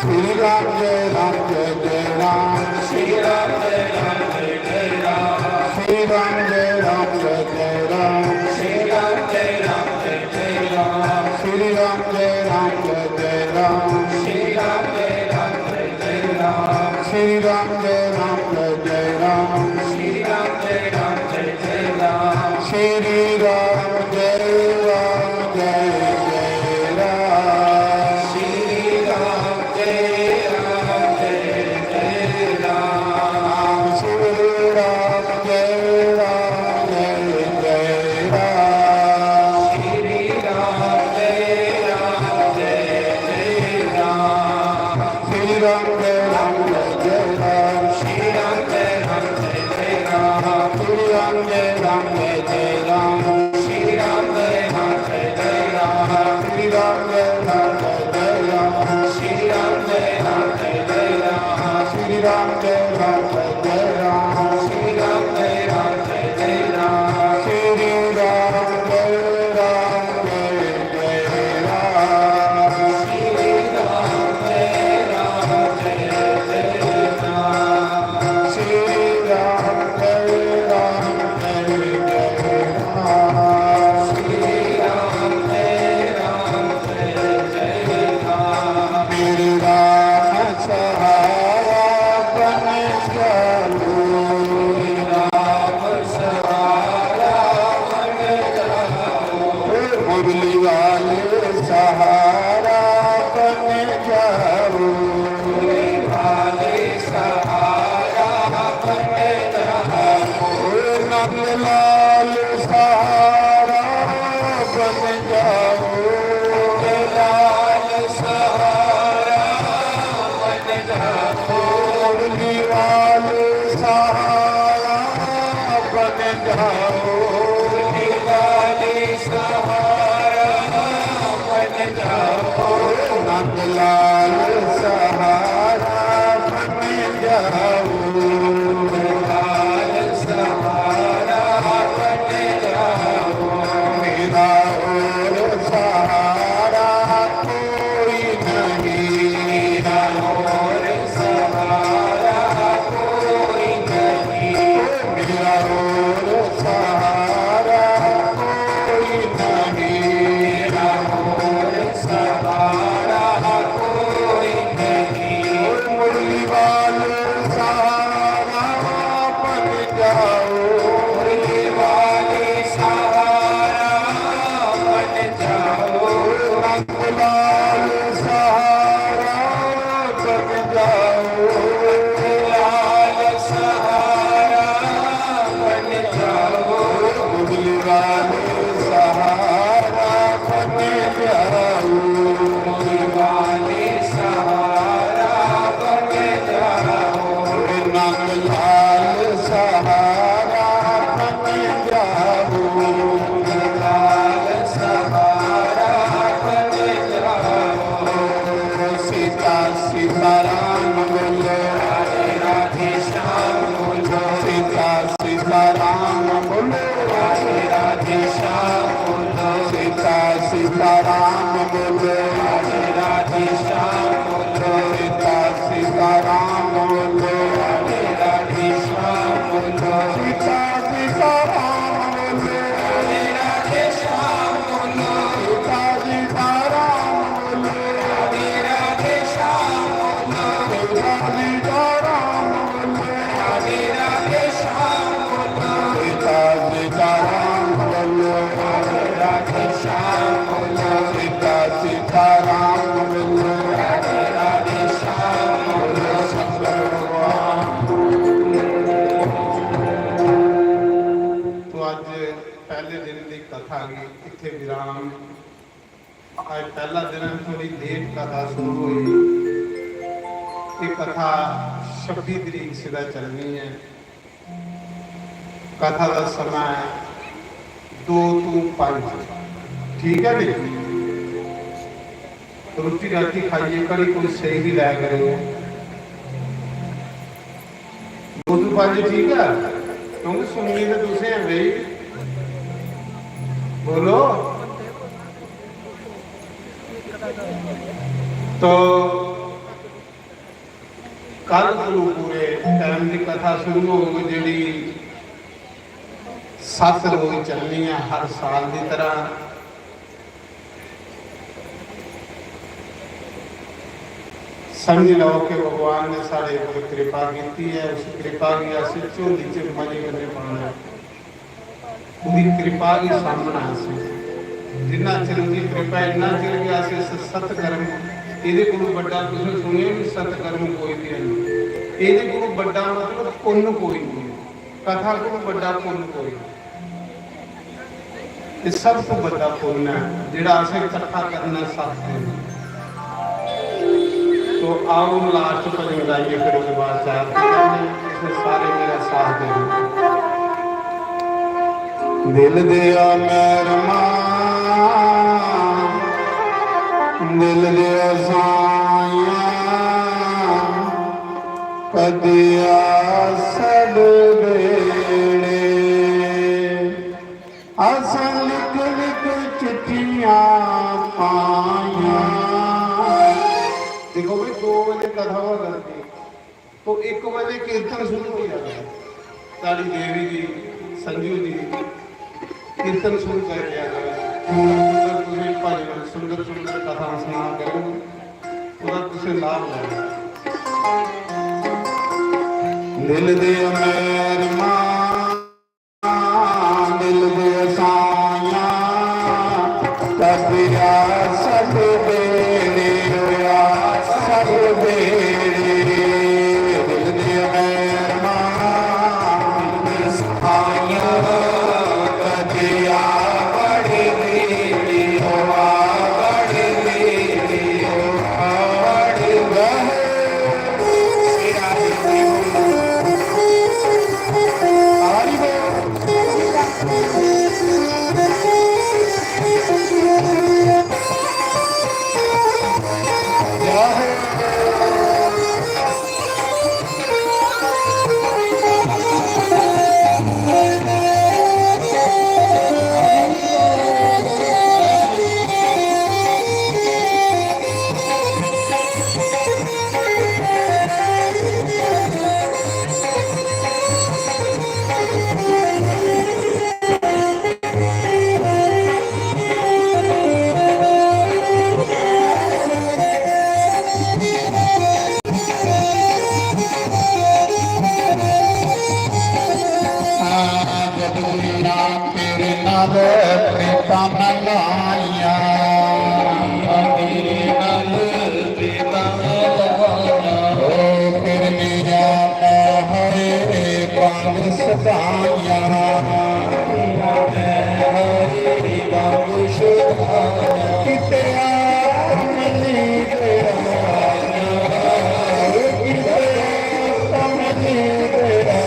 श्री राम जय राम जय जय राम। श्री राम जय राम जय जय राम। श्री राम जय राम जय जय राम। श्री राम जय राम जय जय राम। श्री राम जय राम जय जय राम। श्री राम जय राम जय जय राम। श्री राम जय राम जय जय राम। श्री राम जय राम श्री राम जय राम जय जय राम। श्री राम जय राम जय जय राम। श्री राम जय राम जय जय राम। श्री राम जय राम जय जय राम। श्री राम जय राम जय जय राम। श्री राम जय राम जय जय राम। श्री राम जय राम जय जय राम। श्री राम जय राम जय जय राम। श्री राम जय राम जय जय राम। श्री राम जय राम जय जय राम। श्री राम जय राम जय जय राम। श्री राम जय राम जय जय राम। श्री राम जय राम जय जय राम। श्री राम जय राम जय जय राम। श्री राम जय राम जय जय राम। श्री राम जय राम जय जय राम। श्री राम सहारा बन जाओ। श्री राम सहारा बन जाओ। मुरली वाले सहारा बन जाओ। मुरली वाले सहारा बन जाओ। नंद लाल सहारा बन जाओ। नंद लाल सहारा बन जाओ। मुरली वाले सहारा बन जाओ। मुरली वाले सहारा बन जाओ। नंद लाल सहारा बन जाओ। नंद लाल सहारा बन जाओ। मेरा और सहारा कोई नहीं। मेरा और सहारा कोई नहीं। मेरा और सहारा कोई नहीं। मेरा और सहारा कोई नहीं। मुरली वाले सहारा बन जाओ। मुरली वाले सहारा बन जाओ। लाल सहारा बन जाओ। लाल सहारा बन जाओ। मुरली वाले सहारा बन जाओ। मुरली वाले सहारा बन जाओ। नंद लाल सहारा बन जाओ। लाल सहारा बन जाओ। सीता सीताराम बोलो। राधे राधे श्याम बोलो। सीता सीताराम बोलो। राधे राधे श्याम बोलो। सीता सीताराम बोलो। राधे राधे श्याम बोलो। सीता सीताराम बोलो। राधे राधे श्याम बोलो। सीता सीताराम बोलो। राधे राधे श्याम बोलो। सीता सीताराम बोलो। राधे राधे श्याम बोलो। सीता सीताराम बोलो। राधे राधे श्याम बोलो। सीता सीताराम बोलो। राधे राधे श्याम बोलो। सीता सीताराम बोलो। राधे राधे श्याम बोलो। शंकर भगवान। तो अज पहले दिन की कथा गी इत्थे विराम। अज पहला दिन है, थोड़ी लेट कथा शुरू हुई। ये कथा छब्बी तरीक सिरा चलनी है। कथा का समय है दो तू पाँच। ठीक है जी, रोटी राटी खाइए, कड़ी कोई सही भी लै करो। दो तू पाँच ठीक है, क्योंकि सुननी तो तुसें है भाई। बोलो। तो कल कोलू पूरे टाइम की कथा शुरू होग, जेड़ी सत्त रोज चलनी है हर साल की तरह। समझ लो कि भगवान ने साढ़े उपर कृपा की है, उस कृपा की अस झोली च मजे कन्नै पाना है। ਉਹਦੀ ਕਿਰਪਾ ਹੀ ਸਾਹਮਣਾ ਅਸੀਂ। ਜਿੰਨਾ ਚਿਰ ਉਹਦੀ ਕਿਰਪਾ, ਇੰਨਾ ਚਿਰ ਕਿ ਅਸੀਂ ਇਸ ਸਤਕਰਮ, ਇਹਦੇ ਕੋਲੋਂ ਵੱਡਾ ਤੁਸੀਂ ਸੁਣਿਆ ਵੀ ਸਤਕਰਮ ਕੋਈ ਵੀ ਨਹੀਂ। ਇਹਦੇ ਕੋਲੋਂ ਵੱਡਾ ਮਤਲਬ ਪੁੰਨ ਕੋਈ ਨਹੀਂ। ਕਥਾ ਕੋਲੋਂ ਵੱਡਾ ਪੁੰਨ ਕੋਈ ਨਹੀਂ। ਇਹ ਸਭ ਤੋਂ ਵੱਡਾ ਪੁੰਨ ਹੈ ਜਿਹੜਾ ਅਸੀਂ ਇਕੱਠਾ ਕਰਨਾ ਸਭ ਦੇ। तो आओ लास्ट भजन गाइए, फिर उसके बाद चार भजन। इसमें सारे मेरा साथ देंगे। दिल दिया मेहरमा, दिल दिया साया, कदिया सद बेड़े। असां लिख लिख चिट्ठियां पाइयां। देखो भाई, दो बजे कथा हुआ करती, तो एक बजे कीर्तन शुरू हो जाता है। तारी देवी जी, संजू जी कीर्तन शुरू कर दिया करें। सुंदर सुंदर भजन, सुंदर सुंदर कथा सुना करें, पूरा तुझे लाभ लेना। दिल दे मेहरमा, दिल दे साया, कपिया सब बेड़े, सब बेड़े। दिल दे मेहरमा, साया, कपिया बड़ बेड़े, बड़ बेड़े, बड़ बेड़े। तेरे नाल प्रीतां मैं लाइयां, तेरे नाल प्रीतां मैं लाइयां। ओ तेरे मेरा मैं हरे पंग सदाइयां, तेरा मैं हरे पंग सदाइयां। कि तेरा मनी तेरा, कि तेरा मनी तेरा।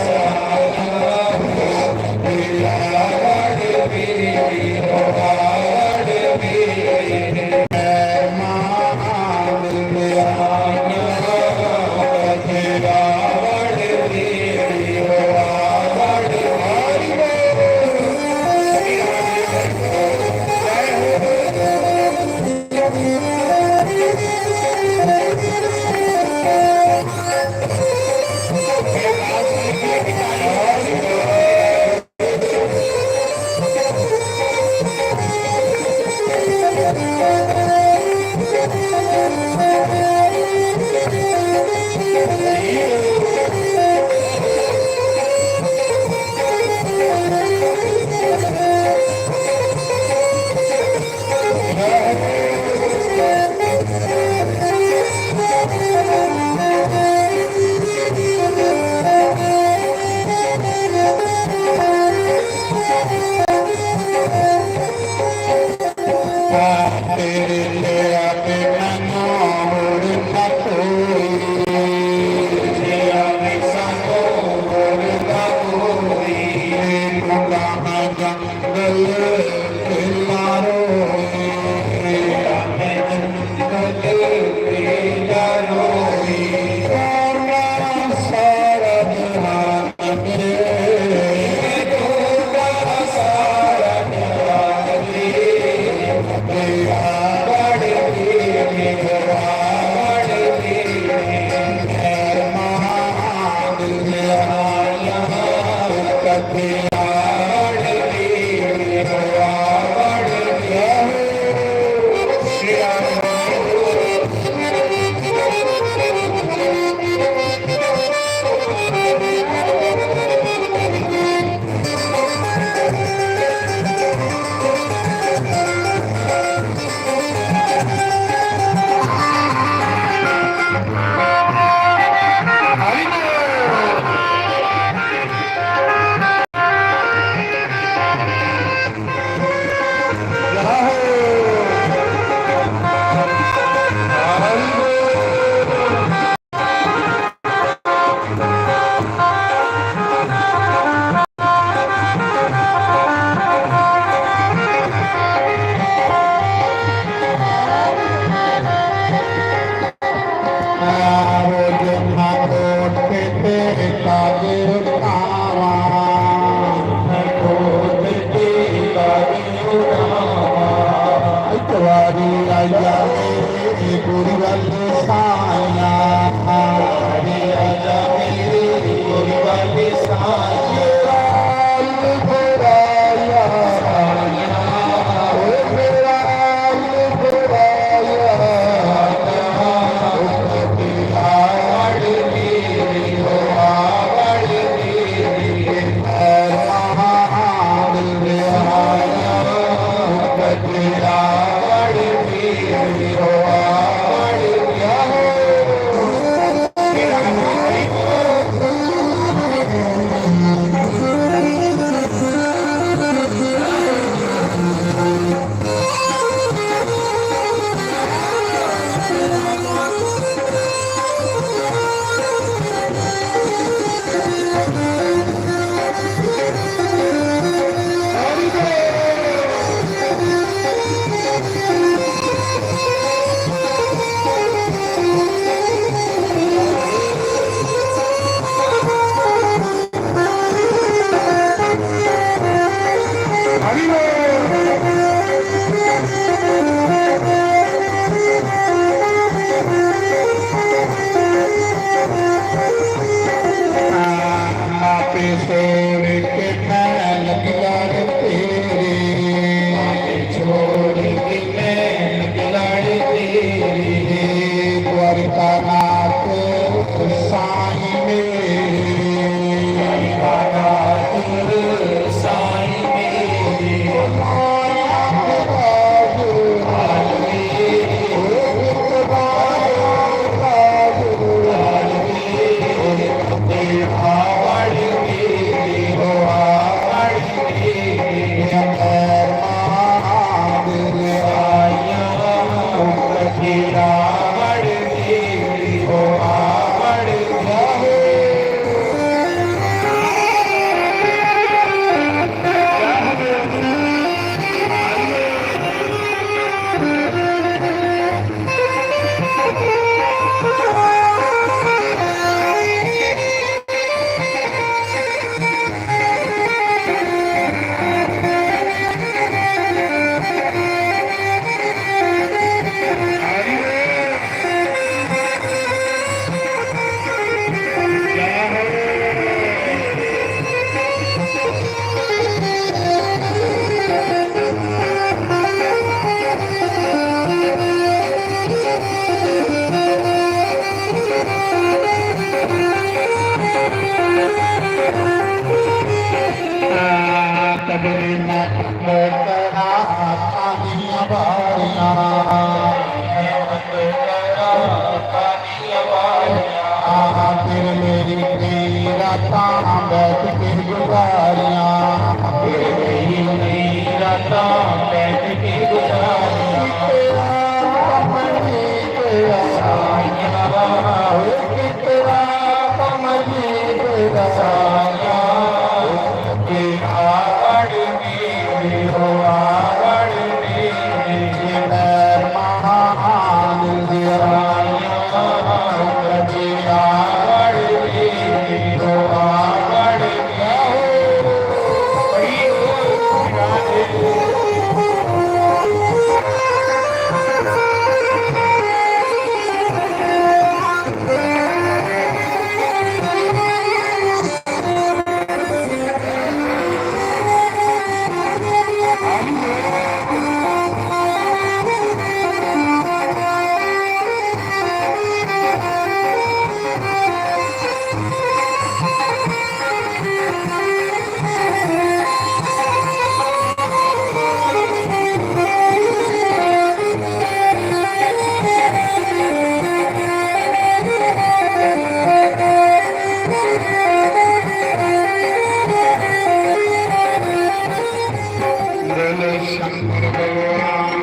तेरे दया ते मैनू होर ना कोई, तेरा भी सानू होर ना कोई। तू गाना जंगल के लारो, तेरा मैं जंगल के लारो। सारा जहां मापे छोड़ के मैं लग लड़ तेरे, मापे छोड़ के मैं लग लड़ तेरे, द्वारकानाथ साईं मेरे, द्वारकानाथ साईं मेरे। फिर मेरी कई रातां बैठ के गुजारियां, फिर मेरी कई रातां बैठ के गुजारियां। तेरा कमली तेरा साया, तेरा कमली तेरा साया, तेरा बड़ बोलो शंकर भगवान।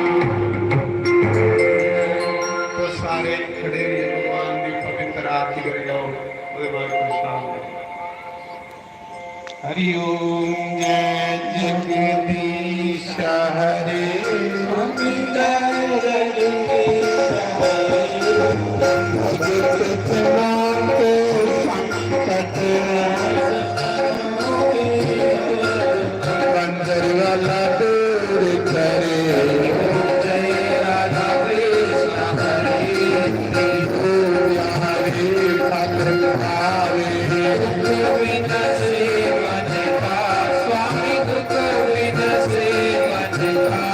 तो सारे खड़े होइए भगवान की पवित्र आरती करी जाओ। ओदे बाद प्रसाद। हरि ओम। जय जगदीश हरे। बंदर वाला दूर करे। जय राधा कृष्ण हरे। हरे फल पावे। दुख बिन सेवन का, स्वामी दुख बिन सेवन का।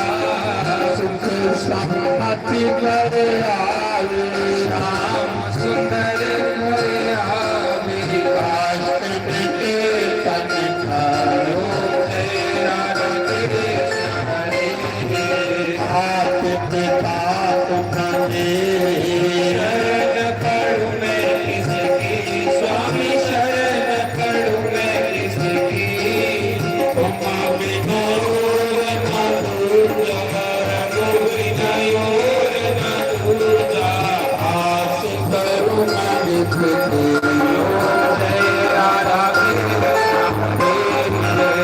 सुख संपत्ति घर आवे। श्याम सुंदर घर आवे। काष्ठ के तन करो। जय राधा कृष्ण हरे। आप पिता तुम्हारे। शरण पड़ूं मैं किसकी, स्वामी शरण पड़ूं मैं किसकी। उमा विनोद मधुर, रघुवर नयोर मधुर, आस करुण विकट। जय राधा कृष्ण प्रेम रे।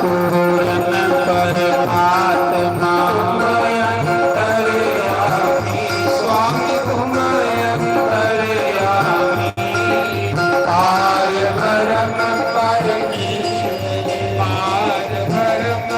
पूर्ण परमात्मा अंतर्यामी, स्वामी तुम अंतर्यामी। पार ब्रह्म परमेश्वर, पार ब्रह्म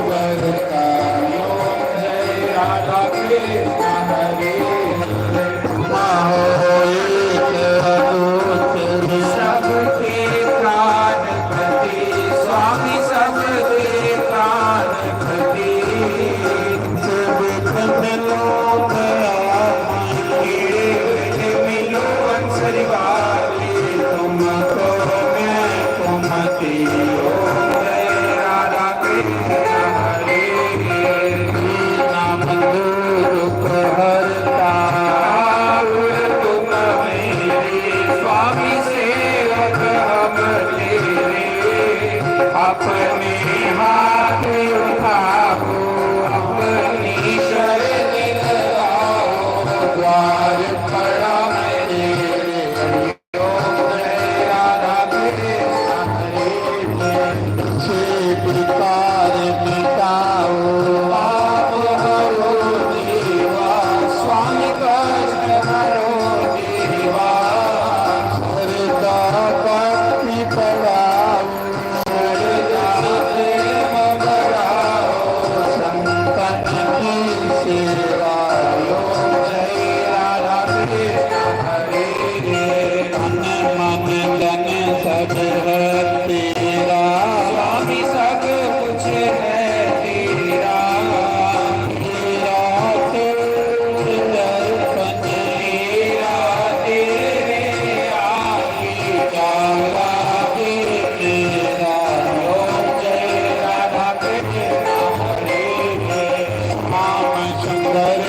वरदान। जय राधा कृष्ण हरे हरे। माहो एक अनूठे सबके प्राणपति, स्वामी सबके प्राणपति। सुख मिलो दयामय, मिलो बंसरी वाली, तुमको मैं कुमति। ओम जय राधा कृष्ण हरे हरे। नाम दुख हरता, ठाकुर तुम मेरे, स्वामी सेवक हम तेरे। अपने हाथ उठाओ, अपनी शरण लगाओ, द्वार खड़ा है तेरे। ओम जय राधा कृष्ण हरे हरे। छह प्रकार मिटाओ, पाप हरो देवा, स्वामी कष्ट हरो देवा। सरदा भक्ति बढ़ाओ, सरदा प्रेम बढ़ाओ, संतन की सेवा। ओम जय राधा कृष्ण हरे हरे। तन मन धन सब है तेरा, स्वामी सब कुछ है तेरा। तेरा तो दर्शन, तेरा तेरे आगे जावा तेरा। ओम जय राधा कृष्ण हरे हरे। श्याम सुंदर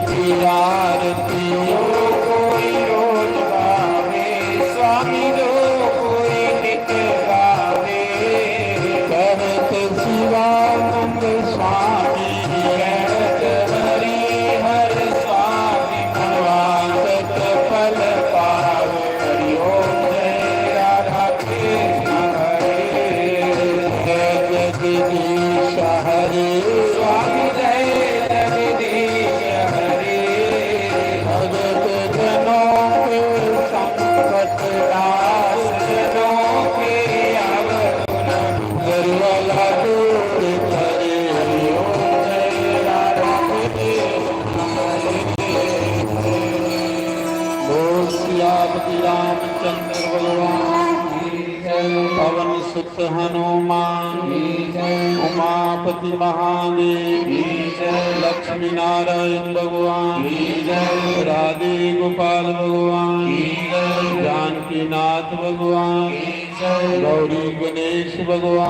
की आरती, जो कोई रोज गावे, स्वामी जो कोई नित गावे। कहत शिवानंद स्वामी, कहत हरि हर स्वामी, मनवांछित फल पावे। हरि ओम। जय राधा कृष्ण हरे। जय जगदीश हरे। स्वामी जय जगदीश हरे। भगत जनों के संकट नाश, जनों के अवगुण, गरीबों का दूर करे। हरि ओम। जय राधा कृष्ण हरे। बोल सियापति रामचंद्र भगवान की जय। पवन सुत हनुमान की जय। उमापति महादेव की जय। लक्ष्मी नारायण भगवान की जय। राधे गोपाल भगवान की जय। जानकी नाथ भगवान की जय। गौरी गणेश भगवान